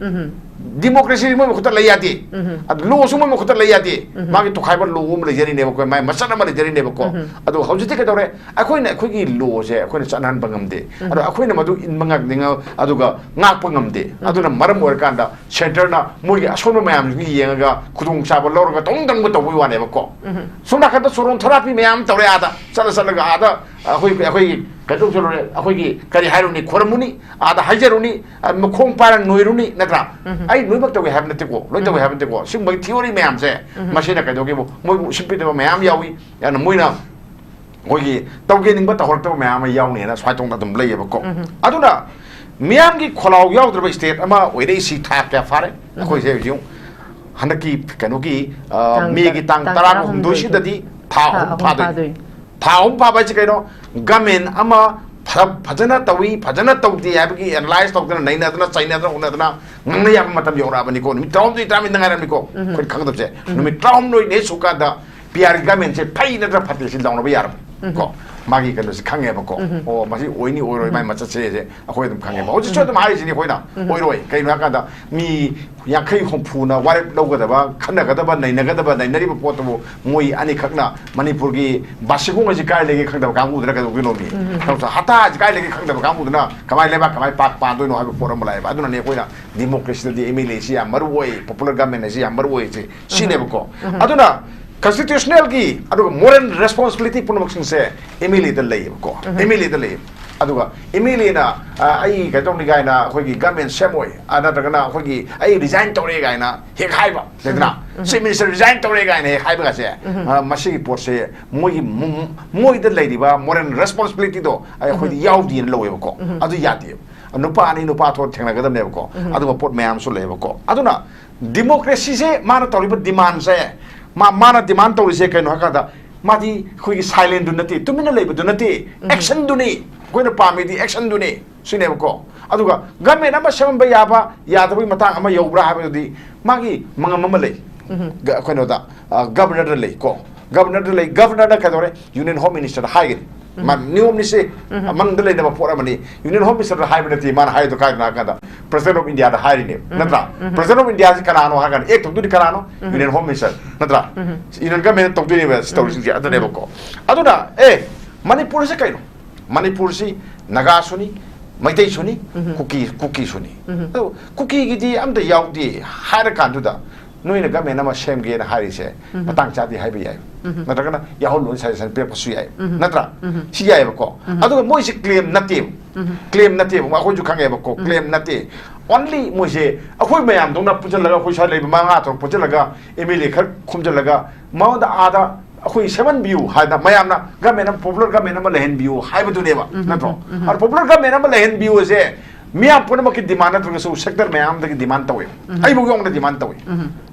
ꯗꯤꯃꯣꯀ꯭ꯔꯦꯁꯤ ꯃꯣꯏ ꯃꯈꯨꯠꯇ ꯂꯩ ꯌꯥꯗꯦ꯫ ꯑꯗꯨ ꯂꯣꯁꯨ ꯃꯣꯏ ꯃꯈꯨꯠꯇ ꯂꯩ ꯌꯥꯗꯦ꯫ ꯃꯥꯒꯤ ꯇꯣꯈꯥꯏꯕ ꯂꯣ ꯑꯃ ꯂꯩꯖꯔꯤꯅꯦꯕꯀꯣ, ꯃꯥꯒꯤ ꯃꯆꯠ ꯑꯃ ꯂꯩꯖꯔꯤꯅꯦꯕꯀꯣ꯫ ꯑꯗꯣ ꯍꯧꯖꯤꯛꯇꯤ ꯀꯩꯗꯧꯔꯦ? ꯑꯩꯈꯣꯏꯅ ꯑꯩꯈꯣꯏꯒꯤ ꯂꯣꯁꯦ ꯑꯩꯈꯣꯏꯅ ꯆꯠꯅꯍꯟꯕ ꯉꯝꯗꯦ꯫ ꯑꯗꯣ ꯑꯩꯈꯣꯏꯅ ꯃꯗꯨ ꯏꯟꯕ ꯉꯝꯗꯦ, ꯉ-, ꯑꯗꯨꯒ ꯉꯥꯛꯄ ꯉꯝꯗꯦ꯫ ꯑꯗꯨꯅ ꯃꯔꯝ ꯑꯣꯏꯔꯀꯥꯟꯗ ꯁꯦꯟꯇꯔꯅ ꯃꯣꯏꯒꯤ ꯑꯁꯣꯟꯕ ꯃꯌꯥꯝꯁꯤꯡꯗꯨ ꯌꯦꯡꯉꯒ ꯈꯨꯗꯣꯡꯆꯥꯕ ꯂꯧꯔꯒ ꯇꯧꯅꯤꯡ ꯇꯧꯅꯤꯡꯕ ꯇꯧꯕꯒꯤ ꯋꯥꯅꯦꯕꯀꯣ꯫ ꯁꯣꯝ ꯅꯥꯀꯟꯗ ꯆꯣꯔꯣꯟ ꯊꯔꯥꯄꯤ ꯃꯌꯥꯝ ꯑꯃ ꯇꯧꯔꯦ ꯑꯥꯗ꯫ ꯆꯠꯂ ꯆꯠꯂꯒ ꯑꯥꯗ ꯑꯩꯈꯣꯏ, ꯑꯩꯈꯣꯏꯒꯤ ꯀꯩꯗꯧ ꯆꯠꯂꯨꯔꯦ? ꯑꯩꯈꯣꯏꯒꯤ ꯀꯔꯤ ꯍꯥꯏꯔꯨꯅꯤ? ꯈꯣꯏꯔꯝꯃꯨꯅꯤ, ꯑꯥꯗ ꯍꯥꯏꯖꯔꯨꯅꯤ, ꯑ, ꯃꯈꯣꯡ ꯄꯥꯏꯔ ꯅꯣꯏꯔꯨꯅꯤ, ꯅꯠꯇ꯭ꯔꯥ? ꯑꯩ ꯂꯣꯏꯅꯃꯛ ꯇꯧꯏ ꯍꯥꯏꯕ ꯅꯠꯇꯦꯀꯣ, ꯂꯣꯏ ꯇꯧꯏ ꯍꯥꯏꯕ ꯅꯠꯇꯦꯀꯣ꯫ ꯁꯤꯒꯨꯝꯕꯒꯤ ꯊꯤꯑꯣꯔꯤ ꯃꯌꯥꯝꯁꯦ ꯃꯁꯤꯅ ꯀꯩꯗꯧꯒꯦꯕꯨ ꯃꯣꯏꯕꯨ ꯎꯁꯤꯠꯄꯤꯗꯕ ꯃꯌꯥꯝ ꯌꯥꯎꯏ꯫ ꯑꯗꯨꯅ ꯃꯣꯏꯅ ꯑꯩꯈꯣꯏꯒꯤ ꯇꯧꯒꯦ ꯅꯤꯡꯕ ꯇꯧꯍꯧꯔꯛꯇꯕ ꯃꯌꯥꯝ ꯑꯃ ꯌꯥꯎꯅꯤꯅ ꯁ꯭ꯋꯥꯏ ꯇꯧꯅ ꯑꯗꯨꯝ ꯂꯩꯌꯦꯕꯀꯣ꯫ ꯑꯗꯨꯅ ꯃꯤꯌꯥꯝꯒꯤ ꯈꯣꯜꯂꯥꯎ ꯌꯥꯎꯗ꯭ꯔꯕ ꯁ꯭ꯇꯦꯠ ꯑꯃ ꯑꯣꯏꯔꯛꯏꯁꯤ ꯊꯥ ꯀꯌꯥ ꯐꯥꯔꯦ? ꯑꯩꯈꯣꯏꯁꯦ ꯍꯧꯖꯤꯛ ꯍꯟꯗꯛꯀꯤ ꯀꯩꯅꯣꯒꯤ, ꯑ, ꯇꯥꯡ ꯃꯦꯒꯤ ꯇꯔꯥ-, ꯇꯥꯡ ꯇꯔꯥꯒ ꯍꯨꯝꯗꯣꯏꯁꯤꯗ꯫ ꯇꯔꯥꯍꯨꯝꯗꯣꯏꯁꯤꯗꯗꯤ ꯊꯥ ꯊꯥ ꯑꯍꯨꯝ ꯑꯍꯨꯝ ꯐꯥꯗꯣꯏꯅꯤ꯫ ꯐꯥꯗꯣꯏꯅꯤ꯫ ꯊꯥ ꯑꯍꯨꯝ ꯐꯥꯕ ꯍꯥꯏꯁꯤ ꯀꯩꯅꯣ? ꯒꯃꯦꯟ ꯑꯃ ꯐ-, ꯐꯖꯅ ꯇꯧꯏ, ꯐꯖꯅ ꯇꯧꯗꯦ ꯍꯥꯏꯕꯒꯤ ꯑꯦꯅꯥꯂꯥꯏꯁ ꯇꯧꯗꯅ, ꯅꯩꯅꯗꯅ, ꯆꯩꯅꯗꯅ, ꯎꯅꯗꯅ ꯉꯥꯡꯅ ꯌꯥꯕ ꯃꯇꯝ ꯌꯧꯔꯛꯑꯕꯅꯤꯀꯣ꯫ ꯅꯨꯃꯤꯠ ꯇꯔꯥꯍꯨꯝꯗꯣꯏ, ꯇꯔꯥꯃꯔꯤ ꯉꯥꯏꯔꯝꯅꯤꯀꯣ꯫ ꯑꯩꯈꯣꯏꯅ ꯈꯪꯒꯗꯕꯁꯦ ꯅꯨꯃꯤꯠ ꯇꯔꯥꯍꯨꯝꯗꯣꯏ ꯂꯩ ꯁꯨꯀꯥꯟꯗ ꯄꯤ ꯑꯥꯔꯒꯤ ꯒꯃꯦꯟꯁꯦ ꯐꯩ ꯅꯠꯇ꯭ꯔꯥ ꯐꯠꯇꯦ ꯁꯤ ꯂꯥꯎꯅꯕ ꯌꯥꯔꯕꯅꯤ ꯀꯣ꯫ ꯃꯥꯒꯤ ꯀꯩꯅꯣꯁꯦ ꯈꯪꯉꯦꯕꯀꯣ꯫ ꯑꯣ, ꯃꯁꯤ ꯑꯣꯏꯅꯤ ꯑꯣꯏꯔꯣꯏ, ꯃꯥꯒꯤ ꯃꯆꯠꯁꯦ, ꯑꯩꯈꯣꯏ ꯑꯗꯨꯝ ꯈꯪꯉꯦꯕ꯫ ꯍꯧꯖꯤꯛꯁꯨ ꯑꯗꯨꯝ ꯍꯥꯏꯔꯤꯁꯤꯅꯤ ꯑꯩꯈꯣꯏꯅ, ꯑꯣꯏꯔꯣꯏ꯫ ꯀꯩꯅꯣ ꯍꯥꯏꯀꯥꯟꯗ, ꯃꯤ ꯌꯥꯡꯈꯩ ꯍꯨꯝꯐꯨꯅ ꯋꯥꯔꯦꯞ ꯂꯧꯒꯗꯕ, ꯈꯟꯅꯒꯗꯕ, ꯅꯩꯅꯒꯗꯕ, ꯅꯩꯅꯔꯤꯕ ꯄꯣꯠꯇꯨꯕꯨ ꯃꯣꯏ ꯑꯅꯤꯈꯛꯅ ꯃꯅꯤꯄꯨꯔꯒꯤ ꯕꯥꯁꯤꯈꯣꯡ ꯑꯁꯤ ꯀꯥꯏ ꯂꯩꯒꯦ ꯈꯪꯗꯕ ꯀꯥꯡꯕꯨꯗꯨꯅ ꯀꯩꯗꯧꯗꯣꯏꯅꯣ ꯃꯤ? ꯅꯠꯇ꯭ꯔꯥ? ꯍꯇꯥ ꯑꯁꯤ ꯀꯥꯏ ꯂꯩꯒꯦ ꯈꯪꯗꯕ ꯀꯥꯡꯕꯨꯗꯨꯅ ꯀꯃꯥꯏꯅ ꯂꯩꯕꯥꯛ ꯀꯃꯥꯏꯅ ꯄꯥꯛ ꯄꯥꯟꯗꯣꯏꯅꯣ ꯍꯥꯏꯕ ꯄꯣꯠ ꯑꯃ ꯂꯥꯛꯑꯦꯕ꯫ ꯑꯗꯨꯅꯅꯦ ꯑꯩꯈꯣꯏꯅ democracy ꯗꯗꯤ MLA ꯁꯤ ꯌꯥꯝ ꯃꯔꯨ ꯑꯣꯏ, popular government ꯑꯁꯤ ꯌꯥꯝ ꯃꯔꯨ ꯑꯣꯏ ꯁꯤ, ꯁꯤꯅꯦꯕꯀꯣ꯫ ꯑꯗꯨꯅ constitutional ꯒꯤ ꯑꯗꯨꯒ moral responsibility ꯄꯨꯝꯅꯃꯛꯁꯤꯡꯁꯦ MLA ꯗ ꯂꯩꯌꯦꯕꯀꯣ꯫ MLA ꯗ ꯂꯩꯌꯦꯕ꯫ ꯑꯗꯨꯒ MLA ꯅ, ꯑ, "ꯑꯩ ꯀꯩꯅꯣ ꯇꯧꯅꯤ" ꯀꯥꯏꯅ, ꯑꯩꯈꯣꯏꯒꯤ government ꯁꯦꯝꯃꯣꯏ, ꯑ, ꯅꯠꯇ꯭ꯔꯒꯅ ꯑꯩꯈꯣꯏꯒꯤ "ꯑꯩ resign ꯇꯧꯔꯦ" ꯀꯥꯏꯅ ꯍꯦꯛ ꯍꯥꯏꯕ ꯂꯩꯗꯅ, "Chief Minister resign ꯇꯧꯔꯦ" ꯀꯥꯏꯅ ꯍꯦꯛ ꯍꯥꯏꯕꯒꯁꯦ, ꯑ, ꯃꯁꯤꯒꯤ ꯄꯣꯠꯁꯦ ꯃꯣꯏꯒꯤ ꯃꯨ-, ꯃꯣꯏꯗ ꯂꯩꯔꯤꯕ moral responsibility ꯗꯣ ꯑꯩꯈꯣꯏꯗꯤ ꯌꯥꯎꯗꯦꯅ ꯂꯧꯋꯦꯕꯀꯣ꯫ ꯑꯗꯨ ꯌꯥꯗꯦꯕ꯫ ꯅꯨꯄꯥ ꯑꯅꯤ ꯅꯨꯄꯥ ꯊꯣꯛꯑ ꯊꯦꯡꯅꯒꯗꯕꯅꯦꯕꯀꯣ꯫ ꯑꯗꯨꯒ ꯄꯣꯠ ꯃꯌꯥꯝꯁꯨ ꯂꯩꯌꯦꯕꯀꯣ꯫ ꯑꯗꯨꯅ democracy ꯁꯦ ꯃꯥꯅ ꯇꯧꯔꯤꯕ demand ꯁꯦ, ꯃꯥ, ꯃꯥꯅ demand ꯇꯧꯔꯤꯁꯦ ꯀꯩꯅꯣ ꯍꯥꯏ ꯀꯥꯟꯗ, ꯃꯥꯗꯤ ꯑꯩꯈꯣꯏꯒꯤ silent ꯗꯨ ꯅꯠꯇꯦ, ꯇꯨꯃꯤꯟꯅ ꯂꯩꯕꯗꯨ ꯅꯠꯇꯦ, action ꯗꯨꯅꯤ꯫ ꯑꯩꯈꯣꯏꯅ ꯄꯥꯝꯃꯤꯗꯤ action ꯗꯨꯅꯤ, ꯁꯤꯅꯦꯕꯀꯣ꯫ ꯑꯗꯨꯒ government ꯑꯃ ꯁꯦꯝꯕ ꯌꯥꯕ ꯌꯥꯗꯕꯒꯤ ꯃꯇꯥꯡ ꯑꯃ ꯌꯧꯕ꯭ꯔꯥ ꯍꯥꯏꯕꯗꯨꯗꯤ ꯃꯥꯒꯤ ꯃꯉꯝ ꯑꯃ ꯂꯩ꯫ ꯒ-, ꯀꯩꯅꯣꯗ, ꯑ, governor ꯗ ꯂꯩ ꯀꯣ꯫ Governor ꯗ ꯂꯩ, governor ꯅ ꯀꯩꯗꯧꯔꯦ? Union Home Minister ꯗ ꯍꯥꯏꯒꯅꯤ꯫ ꯃꯥ ꯅꯤꯌꯣꯝꯅꯤꯁꯦ, ꯃꯅꯨꯡꯗ ꯂꯩꯅꯕ ꯄꯣꯠ ꯑꯃꯅꯤ꯫ Union Home Minister ꯗ ꯍꯥꯏꯕ ꯅꯠꯇꯦ, ꯃꯥꯅ ꯍꯥꯏꯗꯣ ꯀꯥꯏꯗꯅꯣ ꯍꯥꯏ ꯀꯥꯟꯗ, President of India ꯗ ꯍꯥꯏꯔꯤꯅꯦꯕ, ꯅꯠꯇ꯭ꯔꯥ? President of India ꯁꯤ ꯀꯅꯥꯅꯣ ꯍꯥꯏ ꯀꯥꯟꯗ, act ꯇꯧꯗꯣꯏꯗꯤ ꯀꯅꯥꯅꯣ? Union Home Minister, ꯅꯠꯇ꯭ꯔꯥ? Union government ꯅ ꯇꯧꯗꯣꯏꯅꯦꯕ ꯁꯤ ꯇꯧꯔꯤꯁꯤꯡꯁꯦ, ꯑꯗꯨꯅꯦꯕꯀꯣ꯫ ꯑꯗꯨꯅ, ꯑꯦ, ꯃꯅꯤꯄꯨꯔꯁꯦ ꯀꯩꯅꯣ? ꯃꯅꯤꯄꯨꯔꯁꯤ ꯅꯥꯒꯥꯁꯨꯅꯤ, ꯃꯩꯇꯩꯁꯨꯅꯤ, ꯀꯨꯀꯤ, ꯀꯨꯀꯤꯁꯨꯅꯤ꯫ ꯑꯗꯨ ꯀꯨꯀꯤꯒꯤꯗꯤ ꯑꯝꯇ ꯌꯥꯎꯗꯦ ꯍꯥꯏꯔ ꯀꯥꯟꯗꯨꯗ, ꯅꯣꯏꯅ government ꯑꯃ ꯁꯦꯝꯒꯦꯅ ꯍꯥꯏꯔꯤꯁꯦ ꯃꯇꯥꯡ ꯆꯥꯗꯦ ꯍꯥꯏꯕ ꯌꯥꯏ, ꯅꯠꯇ꯭ꯔꯒꯅ ꯌꯥꯎꯍꯜꯂꯣꯅ suggestion ꯄꯤꯔꯛꯄꯁꯨ ꯌꯥꯏ, ꯅꯠꯇ꯭ꯔꯥ? ꯁꯤ ꯌꯥꯏꯑꯕꯀꯣ꯫ ꯑꯗꯨꯒ ꯃꯣꯏꯁꯦ claim ꯅꯠꯇꯦꯕ, claim ꯅꯠꯇꯦꯕ, ꯑꯩꯈꯣꯏꯁꯨ ꯈꯪꯉꯦꯕꯀꯣ, claim ꯅꯠꯇꯦ꯫ Only ꯃꯣꯏꯁꯦ ꯑꯩꯈꯣꯏ ꯃꯌꯥꯝꯗꯧꯅ ꯄꯨꯟꯁꯤꯜꯂꯒ, ꯑꯩꯈꯣꯏ ꯁ꯭ꯋꯥꯏ ꯂꯩꯕ ꯃꯉꯥ ꯇꯔꯨꯛ ꯄꯨꯟꯁꯤꯜꯂꯒ, MLA ꯈꯔ ꯈꯣꯝꯖꯤꯜꯂꯒ, ꯃꯉꯣꯟꯗ ꯑꯥꯗ ꯑꯩꯈꯣꯏ ꯁꯦꯝꯍꯟꯕꯤꯌꯨ ꯍꯥꯏꯅ ꯃꯌꯥꯝꯅ government ꯑꯃ, popular government ꯑꯃ ꯂꯩꯍꯟꯕꯤꯌꯨ ꯍꯥꯏꯕꯗꯨꯅꯦꯕ, ꯅꯠꯇ꯭ꯔꯣ? ꯑꯗꯣ popular government ꯑꯃ ꯂꯩꯍꯟꯕꯤꯌꯨꯁꯦ ꯃꯤꯌꯥꯝ ꯄꯨꯝꯅꯃꯛꯀꯤ demand ꯅꯠꯇ꯭ꯔꯒꯁꯨ sector ꯃꯌꯥꯝꯗꯒꯤ demand ꯇꯧꯋꯦ꯫ ꯑꯩꯕꯨ ꯌꯧꯅ demand ꯇꯧꯋꯦ꯫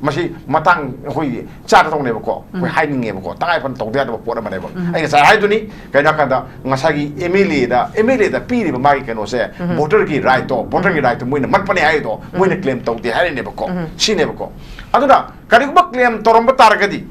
ꯃꯁꯤ ꯃꯇꯥꯡ ꯑꯩꯈꯣꯏꯒꯤ ꯆꯥꯗ ꯇꯧꯅꯦꯕꯀꯣ, ꯑꯩꯈꯣꯏ ꯍꯥꯏꯅꯤꯡꯉꯦꯕꯀꯣ, ꯇꯉꯥꯏ ꯐꯗꯅ ꯇꯧꯗ ꯌꯥꯗꯕ ꯄꯣꯠ ꯑꯃꯅꯦꯕ꯫ ꯑꯩ ꯉꯁꯥꯏ ꯍꯥꯏꯗꯨꯅꯤ, ꯀꯩꯅꯣ ꯍꯥꯏ ꯀꯥꯟꯗ ꯉꯁꯥꯏꯒꯤ MLA ꯗ, MLA ꯗ ꯄꯤꯔꯤꯕ ꯃꯥꯒꯤ ꯀꯩꯅꯣꯁꯦ, voter ꯒꯤ right ꯇꯣ, voter ꯒꯤ right ꯇꯣ ꯃꯣꯏꯅ ꯃꯠꯄꯅꯦ ꯍꯥꯏꯔꯤꯗꯣ ꯃꯣꯏꯅ claim ꯇꯧꯗꯦ ꯍꯥꯏꯔꯤꯅꯦꯕꯀꯣ, ꯁꯤꯅꯦꯕꯀꯣ꯫ ꯑꯗꯨꯅ ꯀꯔꯤꯒꯨꯝꯕ claim ꯇꯧꯔꯝꯕ ꯇꯥꯔꯒꯗꯤ,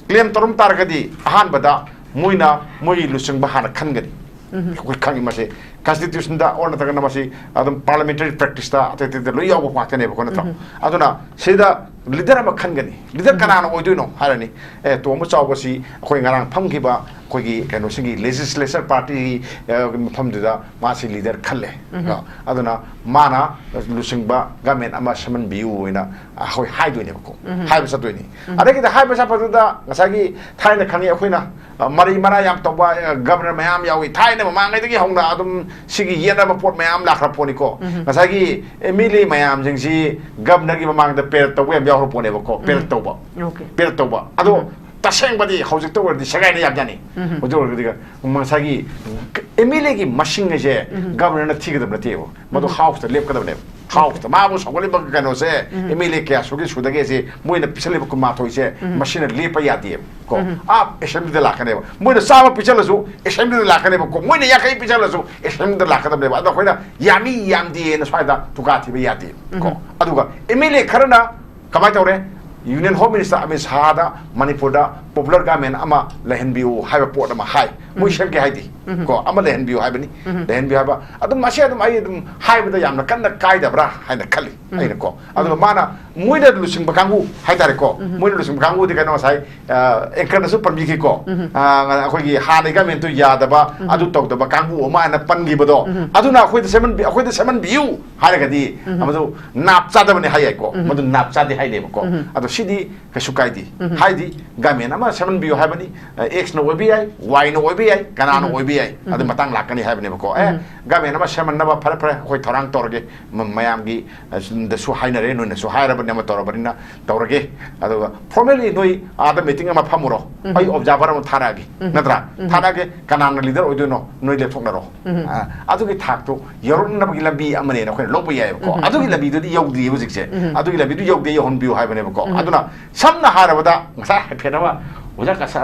claim ꯇꯧꯔꯝ ꯇꯥꯔꯒꯗꯤ ꯑꯍꯥꯟꯕꯗ ꯃꯣꯏꯅ ꯃꯣꯏꯒꯤ ꯂꯨꯆꯤꯡꯕ ꯍꯥꯟꯅ ꯈꯟꯒꯅꯤ꯫ ꯑꯩꯈꯣꯏ ꯈꯪꯉꯤ ꯃꯁꯤ, ꯀꯟꯁꯇꯤꯇ꯭ꯌꯨꯁꯟꯗ ꯑꯣꯔ ꯅꯠꯇ꯭ꯔꯒꯅ ꯃꯁꯤ ꯑꯗꯨꯝ ꯄꯥꯔꯂꯤꯌꯥꯃꯦꯟꯇꯔꯤ ꯄ꯭ꯔꯦꯛꯇꯤꯁꯇ ꯑꯇꯩ ꯑꯇꯩꯗ ꯂꯣꯏ ꯌꯥꯎꯕ ꯉꯥꯛꯇꯅꯦꯕꯀꯣ, ꯅꯠꯇ꯭ꯔꯣ? ꯑꯗꯨꯅ ꯁꯤꯗ ꯂꯤꯗꯔ ꯑꯃ ꯈꯟꯒꯅꯤ꯫ ꯂꯤꯗꯔ ꯀꯅꯥꯅ ꯑꯣꯏꯗꯣꯏꯅꯣ ꯍꯥꯏꯔꯅꯤ꯫ ꯑꯦ, ꯇꯣꯝꯕ ꯆꯥꯎꯕꯁꯤ ꯑꯩꯈꯣꯏ ꯉꯔꯥꯡ ꯐꯝꯈꯤꯕ ꯑꯩꯈꯣꯏꯒꯤ ꯀꯩꯅꯣꯁꯤꯒꯤ ꯂꯦꯖꯤꯁꯂꯦꯆꯔ ꯄꯥꯔꯇꯤꯒꯤ, ꯑ, ꯃꯐꯝꯗꯨꯗ ꯃꯥꯁꯤ ꯂꯤꯗꯔ ꯈꯜꯂꯦ꯫ ꯑ, ꯑꯗꯨꯅ ꯃꯥꯅ ꯂꯨꯆꯤꯡꯕ ꯒꯃꯦꯟ ꯑꯃ ꯁꯦꯝꯍꯟꯕꯤꯌꯨ ꯍꯥꯏꯅ ꯑꯩꯈꯣꯏ ꯍꯥꯏꯗꯣꯏꯅꯦꯕꯀꯣ꯫ ꯍꯥꯏꯕ ꯆꯠꯇꯣꯏꯅꯤ꯫ ꯑꯗꯒꯤꯗꯤ ꯍꯥꯏꯕ ꯆꯠꯄꯗꯨꯗ ꯉꯁꯥꯏꯒꯤ ꯊꯥꯏꯅ ꯈꯪꯉꯤ ꯑꯩꯈꯣꯏꯅ, ꯑ, ꯃꯔꯩ ꯃꯔꯥ ꯌꯥꯝ ꯇꯧꯕ, ꯑ, ꯒꯕꯔꯅꯔ ꯃꯌꯥꯝ ꯌꯥꯎꯏ꯫ ꯊꯥꯏꯅ ꯃꯃꯥꯡꯉꯩꯗꯒꯤ ꯍꯧꯅ ꯑꯗꯨꯝ ꯁꯤꯒꯤ ꯌꯦꯠꯅꯕ ꯄꯣꯠ ꯃꯌꯥꯝ ꯂꯥꯛꯈ꯭ꯔ ꯄꯣꯠꯅꯤꯀꯣ꯫ ꯉꯁꯥꯏꯒꯤ ꯑꯦꯝ ꯑꯦꯜ ꯑꯦ ꯃꯌꯥꯝꯁꯤꯡꯁꯤ ꯒꯕꯔꯅꯔꯒꯤ ꯃꯃꯥꯡꯗ ꯄꯦꯔꯠ ꯇꯧꯕ ꯌꯥꯝ ꯌꯥꯎꯈ꯭ꯔ ꯄꯣꯠꯅꯦꯕꯀꯣ꯫ ꯄꯦꯔꯠ ꯇꯧꯕ꯫ ꯑꯣꯀꯦ꯫ ꯄꯦꯔꯠ ꯇꯧꯕ꯫ ꯑꯗꯣ ꯇꯁꯦꯡꯕꯗꯤ ꯍꯧꯖꯤꯛꯇ ꯑꯣꯏꯔꯗꯤ ꯁꯦꯒꯥꯏꯅ ꯌꯥꯝꯖꯥꯠꯅꯤ꯫ ꯍꯧꯖꯤꯛ ꯑꯣꯏꯔꯒꯗꯤ ꯉꯁꯥꯏꯒꯤ ꯑꯦꯝ ꯑꯦꯜ ꯑꯦꯒꯤ ꯃꯁꯤꯡ ꯑꯁꯦ ꯒꯕꯔꯅꯔꯅ ꯊꯤꯒꯗꯕ ꯅꯠꯇꯦꯕ꯫ ꯃꯗꯨ ꯍꯥꯎꯁꯇ ꯂꯦꯞꯀꯗꯕꯅꯦꯕ꯫ ꯍꯥꯎꯁꯇ ꯃꯥꯕꯨ ꯁꯧꯒꯠꯂꯤꯕ ꯀꯩꯅꯣꯁꯦ, ꯑꯦꯝ ꯑꯦꯜ ꯑꯦ ꯀꯌꯥ ꯁꯨꯒꯦ ꯁꯨꯗꯒꯦꯁꯦ ꯃꯣꯏꯅ ꯄꯤꯁꯜꯂꯤꯕ ꯀꯨꯟꯃꯥꯊꯣꯏꯁꯦ, ꯃꯁꯤꯅ ꯂꯦꯞꯄ ꯌꯥꯗꯦꯕ ꯀꯣ꯫ ꯑꯥ, ꯑꯦꯁꯦꯝꯕ꯭ꯂꯤꯗ ꯂꯥꯛꯀꯅꯦꯕ꯫ ꯃꯣꯏꯅ ꯆꯥꯝꯃ ꯄꯤꯁꯜꯂꯁꯨ ꯑꯦꯁꯦꯝꯕ꯭ꯂꯤꯗ ꯂꯥꯛꯀꯅꯦꯕ ꯀꯣ꯫ ꯃꯣꯏꯅ ꯌꯥꯡꯈꯩ ꯄꯤꯁꯜꯂꯁꯨ ꯑꯦꯁꯦꯝꯕ꯭ꯂꯤꯗ ꯂꯥꯛꯀꯗꯕꯅꯦꯕ꯫ ꯑꯗꯣ ꯑꯩꯈꯣꯏꯅ ꯌꯥꯝꯃꯤ ꯌꯥꯝꯗꯦꯅ ꯁ꯭ꯋꯥꯏꯗ ꯇꯨꯀꯥ ꯊꯤꯕ ꯌꯥꯗꯦ ꯀꯣ꯫ ꯑꯗꯨꯒ ꯑꯦꯝ ꯑꯦꯜ ꯑꯦ ꯈꯔꯅ ꯀꯃꯥꯏꯅ ꯇꯧꯔꯦ? ꯌꯨꯅꯤꯌꯟ ꯍꯣꯝ ꯃꯤꯅꯤꯁꯇꯔ ꯑꯃꯤꯠ ꯁꯥꯍꯗ ꯃꯅꯤꯄꯨꯔꯗ ꯄꯣꯄꯨꯂꯔ ꯒꯚꯔꯟꯃꯦꯟ ꯑꯃ ꯂꯩꯍꯟꯕꯤꯌꯨ ꯍꯥꯏꯕ ꯄꯣꯠ ꯑꯃ ꯍꯥꯏ꯫ ꯃꯣꯏ ꯁꯦꯝꯒꯦ ꯍꯥꯏꯗꯤ ꯀꯣ, ꯑꯃ ꯂꯩꯍꯟꯕꯤꯌꯨ ꯍꯥꯏꯕꯅꯤ꯫ ꯂꯩꯍꯟꯕꯤꯌꯨ ꯍꯥꯏꯕ ꯑꯗꯨꯝ, ꯃꯁꯤ ꯑꯗꯨꯝ ꯑꯩ ꯑꯗꯨꯝ ꯍꯥꯏꯕꯗ ꯌꯥꯝꯅ ꯀꯟꯅ ꯀꯥꯏꯗꯕ꯭ꯔꯥ ꯍꯥꯏꯅ ꯈꯜꯂꯤ ꯑꯩꯅ ꯀꯣ꯫ ꯑꯗꯨꯒ ꯃꯥꯅ, ꯃꯣꯏꯅ ꯂꯨꯆꯤꯡꯕ ꯀꯥꯡꯕꯨ ꯍꯥꯏꯇꯥꯔꯦꯀꯣ, ꯃꯣꯏꯅ ꯂꯨꯆꯤꯡꯕ ꯀꯥꯡꯕꯨꯗꯤ ꯀꯩꯅꯣ ꯉꯁꯥꯏ, ꯑ, ꯑꯦꯡꯀꯔꯅꯁꯨ ꯄꯟꯕꯤꯈꯤꯀꯣ꯫ ꯑ, ꯑꯩꯈꯣꯏꯒꯤ ꯍꯥꯟꯅꯒꯤ ꯒꯚꯔꯟꯃꯦꯟꯠꯇꯨ ꯌꯥꯗꯕ, ꯑꯗꯨ ꯇꯧꯗꯕ ꯀꯥꯡꯕꯨ ꯑꯃ ꯍꯥꯏꯅ ꯄꯟꯈꯤꯕꯗꯣ, ꯑꯗꯨꯅ ꯑꯩꯈꯣꯏꯗ ꯁꯦꯝꯍꯟꯕꯤ-, ꯑꯩꯈꯣꯏꯗ ꯁꯦꯝꯍꯟꯕꯤꯌꯨ ꯍꯥꯏꯔꯒꯗꯤ ꯃꯗꯨ ꯅꯥꯞ ꯆꯥꯗꯕꯅꯤ ꯍꯥꯏ ꯌꯥꯏꯀꯣ꯫ ꯃꯗꯨ ꯅꯥꯞ ꯆꯥꯗꯦ ꯍꯥꯏꯅꯦꯕꯀꯣ꯫ ꯑꯗꯣ ꯁꯤꯗꯤ ꯀꯩꯁꯨ ꯀꯥꯏꯗꯦ꯫ ꯍꯥꯏꯗꯤ ꯒꯚꯔꯟꯃꯦꯟꯠ ꯑꯃ ꯁꯦꯝꯍꯟꯕꯤꯌꯨ ꯍꯥꯏꯕꯅꯤ꯫ ꯑ, ꯑꯦꯛꯁꯅ ꯑꯣꯏꯕ ꯌꯥꯏ, ꯋꯥꯏꯅ ꯑꯣꯏꯕ ꯌꯥꯏ, ꯀꯅꯥꯅ ꯑꯣꯏꯕ ꯌꯥꯏ, ꯑꯗꯨ ꯃꯇꯥꯡ ꯂꯥꯛꯀꯅꯤ ꯍꯥꯏꯕꯅꯦꯕꯀꯣ꯫ ꯑꯦ, ꯒꯚꯔꯟꯃꯦꯟꯠ ꯑꯃ ꯁꯦꯝꯍꯟꯅꯕ ꯐꯔꯦ ꯐꯔꯦ ꯑꯩꯈꯣꯏ ꯊꯧꯔꯥꯡ ꯇꯧꯔꯒꯦ꯫ ꯃ-, ꯃꯌꯥꯝꯒꯤ, ꯑ, ꯗꯁꯨ ꯍꯥꯏꯅꯔꯦ, ꯅꯣꯏꯅꯁꯨ ꯍꯥꯏꯔꯕꯅꯤ, ꯑꯃ ꯇꯧꯔꯕꯅꯤꯅ ꯇꯧꯔꯒꯦ꯫ ꯑꯗꯨꯒ ꯐꯣꯔꯃꯦꯜꯂꯤ ꯅꯣꯏ ꯑꯥꯗ ꯃꯤꯇꯤꯡ ꯑꯃ ꯐꯝꯃꯨꯔꯣ, ꯑꯩ ꯑꯣꯕꯖꯥꯔꯚꯔ ꯑꯃ ꯊꯥꯔꯛꯑꯒꯦ, ꯅꯠꯇ꯭ꯔꯥ? ꯊꯥꯔꯛꯑꯒꯦ, ꯀꯅꯥꯅ ꯂꯤꯗꯔ ꯑꯣꯏꯗꯣꯏꯅꯣ ꯅꯣꯏ ꯂꯦꯞꯊꯣꯛꯅꯔꯣ꯫ ꯑ, ꯑꯗꯨꯒꯤ ꯊꯥꯛꯇꯣ ꯌꯧꯔꯛꯅꯕꯒꯤ ꯂꯝꯕꯤ ꯑꯃꯅꯦꯅ ꯑꯩꯈꯣꯏꯅ ꯂꯧꯕ ꯌꯥꯏꯑꯕꯀꯣ꯫ ꯑꯗꯨꯒꯤ ꯂꯝꯕꯤꯗꯨꯗꯤ ꯌꯧꯗ꯭ꯔꯤꯌꯦ ꯍꯧꯖꯤꯛꯁꯦ꯫ ꯑꯗꯨꯒꯤ ꯂꯝꯕꯤꯗꯨ ꯌꯧꯗꯦ, ꯌꯧꯍꯟꯕꯤꯌꯨ ꯍꯥꯏꯕꯅꯦꯕꯀꯣ꯫ ꯑꯗꯨꯅ ꯁꯝꯅ ꯍꯥꯏꯔꯕꯗ ꯉꯁꯥꯏ ꯍꯥꯏꯐꯦꯠ ꯑꯃ ꯑꯣꯖꯥ ꯀꯁꯥ-,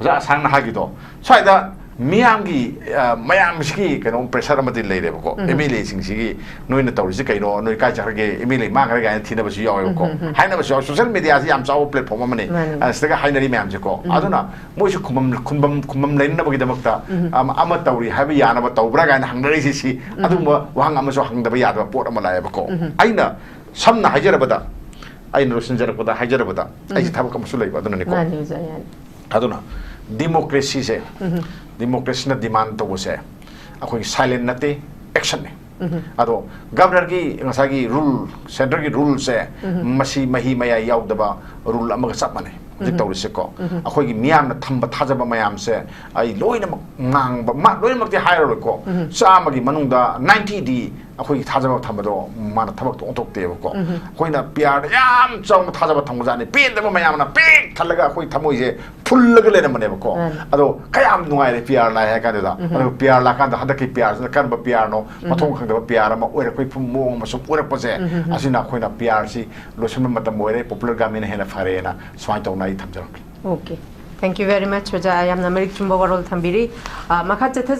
ꯑꯣꯖꯥ ꯑꯁꯥꯡꯅ ꯍꯥꯏꯈꯤꯗꯣ, ꯁ꯭ꯋꯥꯏꯗ ꯃꯤꯌꯥꯝꯒꯤ ꯑ, ꯃꯌꯥꯝꯁꯤꯒꯤ ꯀꯩꯅꯣ ꯄ꯭ꯔꯦꯁꯔ ꯑꯃꯗꯤ ꯂꯩꯔꯦꯕꯀꯣ꯫ ꯑꯦꯝ ꯑꯦꯜ ꯑꯦꯁꯤꯡꯁꯤꯒꯤ ꯅꯣꯏꯅ ꯇꯧꯔꯤꯁꯤ ꯀꯩꯅꯣ, ꯅꯣꯏ ꯀꯥꯏ ꯆꯠꯈ꯭ꯔꯒꯦ, ꯑꯦꯝ ꯑꯦꯜ ꯑꯦ ꯃꯥꯡꯈ꯭ꯔꯦ ꯀꯥꯏꯅ ꯊꯤꯅꯕꯁꯨ ꯌꯥꯎꯋꯦꯕꯀꯣ꯫ ꯍꯥꯏꯅꯕꯁꯨ ꯌꯥꯎꯋꯦ꯫ ꯁꯣꯁꯦꯜ ꯃꯦꯗꯤꯌꯥꯁꯤ ꯌꯥꯝ ꯆꯥꯎꯕ ꯄ꯭ꯂꯦꯠꯐꯣꯔꯝ ꯑꯃꯅꯤ꯫ ꯃꯥꯅꯤ꯫ ꯑ, ꯁꯤꯗꯒ ꯍꯥꯏꯅꯔꯤ ꯃꯌꯥꯝꯁꯦꯀꯣ꯫ ꯑꯗꯨꯅ ꯃꯣꯏꯁꯨ ꯈꯨꯝꯕꯝ ꯈꯨꯝꯕꯝ ꯈꯨꯝꯕꯝ ꯂꯩꯅꯅꯕꯒꯤꯗꯃꯛꯇ ꯑꯃ, ꯑꯃ ꯇꯧꯔꯤ ꯍꯥꯏꯕ ꯌꯥꯅꯕ ꯇꯧꯕ꯭ꯔꯥ ꯀꯥꯏꯅ ꯍꯪꯅꯔꯤꯁꯤ ꯁꯤ꯫ ꯑꯗꯨꯒꯨꯝꯕ ꯋꯥꯍꯪ ꯑꯃꯁꯨ ꯍꯪꯗꯕ ꯌꯥꯗꯕ ꯄꯣꯠ ꯑꯃ ꯂꯥꯛꯑꯦꯕꯀꯣ꯫ ꯑꯩꯅ ꯁꯝꯅ ꯍꯥꯏꯖꯔꯕꯗ, ꯑꯩꯅ ꯂꯣꯏꯁꯤꯟꯖꯔꯛꯄꯗ ꯍꯥꯏꯖꯔꯕꯗ, ꯑꯩꯁꯦ ꯊꯕꯛ ꯑꯃꯁꯨ ꯂꯩꯕ ꯑꯗꯨꯅꯅꯤꯀꯣ꯫ ꯃꯥꯅꯤ ꯑꯣꯖꯥ, ꯌꯥꯅꯤ꯫ ꯑꯗꯨꯅ ꯗꯤꯃꯣꯀ꯭ꯔꯦꯁꯤꯁꯦ, ꯗꯤꯃꯣꯀ꯭ꯔꯦꯁꯤꯅ ꯗꯤꯃꯥꯟ ꯇꯧꯕꯁꯦ ꯑꯩꯈꯣꯏꯒꯤ ꯁꯥꯏꯂꯦꯟ ꯅꯠꯇꯦ, ꯑꯦꯛꯁꯟꯅꯦ꯫ ꯑꯗꯣ ꯒꯕꯔꯅꯔꯒꯤ ꯉꯁꯥꯏꯒꯤ ꯔꯨꯜ, ꯁꯦꯟꯇꯔꯒꯤ ꯔꯨꯜꯁꯦ, ꯃꯁꯤ ꯃꯍꯤ ꯃꯌꯥꯏ ꯌꯥꯎꯗꯕ ꯔꯨꯜ ꯑꯃꯒ ꯆꯞ ꯃꯥꯟꯅꯩ ꯍꯧꯖꯤꯛ ꯇꯧꯔꯤꯁꯦꯀꯣ꯫ ꯑꯩꯈꯣꯏꯒꯤ ꯃꯤꯌꯥꯝꯅ ꯊꯝꯕ ꯊꯥꯖꯕ ꯃꯌꯥꯝꯁꯦ ꯑꯩ ꯂꯣꯏꯅꯃꯛ ꯉꯥꯡꯕ, ꯃꯥ ꯂꯣꯏꯅꯃꯛꯇꯤ ꯍꯥꯏꯔꯔꯣꯏꯀꯣ꯫ ꯆꯥꯝꯃꯒꯤ ꯃꯅꯨꯡꯗ ꯅꯥꯏꯟꯇꯤꯗꯤ ꯑꯩꯈꯣꯏꯒꯤ ꯊꯥꯖꯕ ꯊꯝꯕꯗꯣ ꯃꯥꯅ ꯊꯕꯛꯇꯣ ꯑꯣꯟꯊꯣꯛꯇꯦꯕꯀꯣ꯫ ꯑꯩꯈꯣꯏꯅ ꯄꯤ ꯑꯥꯔꯗ ꯌꯥꯝ ꯆꯥꯎꯅ ꯊꯥꯖꯕ ꯊꯝꯕꯖꯥꯠꯅꯤ꯫ ꯄꯦꯟꯗꯕ ꯃꯌꯥꯝꯅ ꯄꯤꯛ ꯊꯜꯂꯒ ꯑꯩꯈꯣꯏ ꯊꯃꯣꯏꯁꯦ ꯐꯨꯜꯂꯒ ꯂꯩꯔꯝꯕꯅꯦꯕꯀꯣ꯫ ꯃꯥꯅꯤ꯫ ꯑꯗꯣ ꯀꯌꯥꯝ ꯅꯨꯡꯉꯥꯏꯔꯦ ꯄꯤ ꯑꯥꯔ ꯂꯥꯛꯑꯦ ꯍꯥꯏ ꯀꯥꯟꯗꯨꯗ꯫ ꯑꯗꯨꯒ ꯄꯤ ꯑꯥꯔ ꯂꯥꯛꯀꯥꯟꯗ ꯍꯟꯗꯛꯀꯤ ꯄꯤ ꯑꯥꯔꯁꯤꯅ ꯀꯔꯝꯕ ꯄꯤ ꯑꯥꯔꯅꯣ, ꯃꯊꯣꯡ ꯈꯪꯗꯕ ꯄꯤ ꯑꯥꯔ ꯑꯃ ꯑꯣꯏꯔꯛꯄꯒꯤ ꯐꯤꯕꯝ ꯃꯑꯣꯡ ꯑꯃ ꯁꯨꯝ ꯑꯣꯏꯔꯛꯄꯁꯦ, ꯑꯁꯤꯅ ꯑꯩꯈꯣꯏꯅ ꯄꯤ ꯑꯥꯔꯁꯤ ꯂꯣꯏꯁꯤꯟꯕ ꯃꯇꯝ ꯑꯣꯏꯔꯦ, ꯄꯣꯄꯨꯂꯔ ꯒꯚꯔꯟꯃꯦꯟꯅ ꯍꯦꯟꯅ ꯐꯔꯦꯅ ꯁꯨꯃꯥꯏꯅ ꯇꯧꯅ ꯑꯩ ꯊꯝꯖꯔꯝꯒꯦ꯫ Okay, thank you very much ꯑꯣꯖꯥ, ꯌꯥꯝꯅ ꯃꯔꯤꯛ ꯆꯨꯝꯕ ꯋꯥꯔꯣꯜ ꯊꯝꯕꯤꯔꯤ꯫ ꯑ, ꯃꯈꯥ ꯆꯠꯊꯖ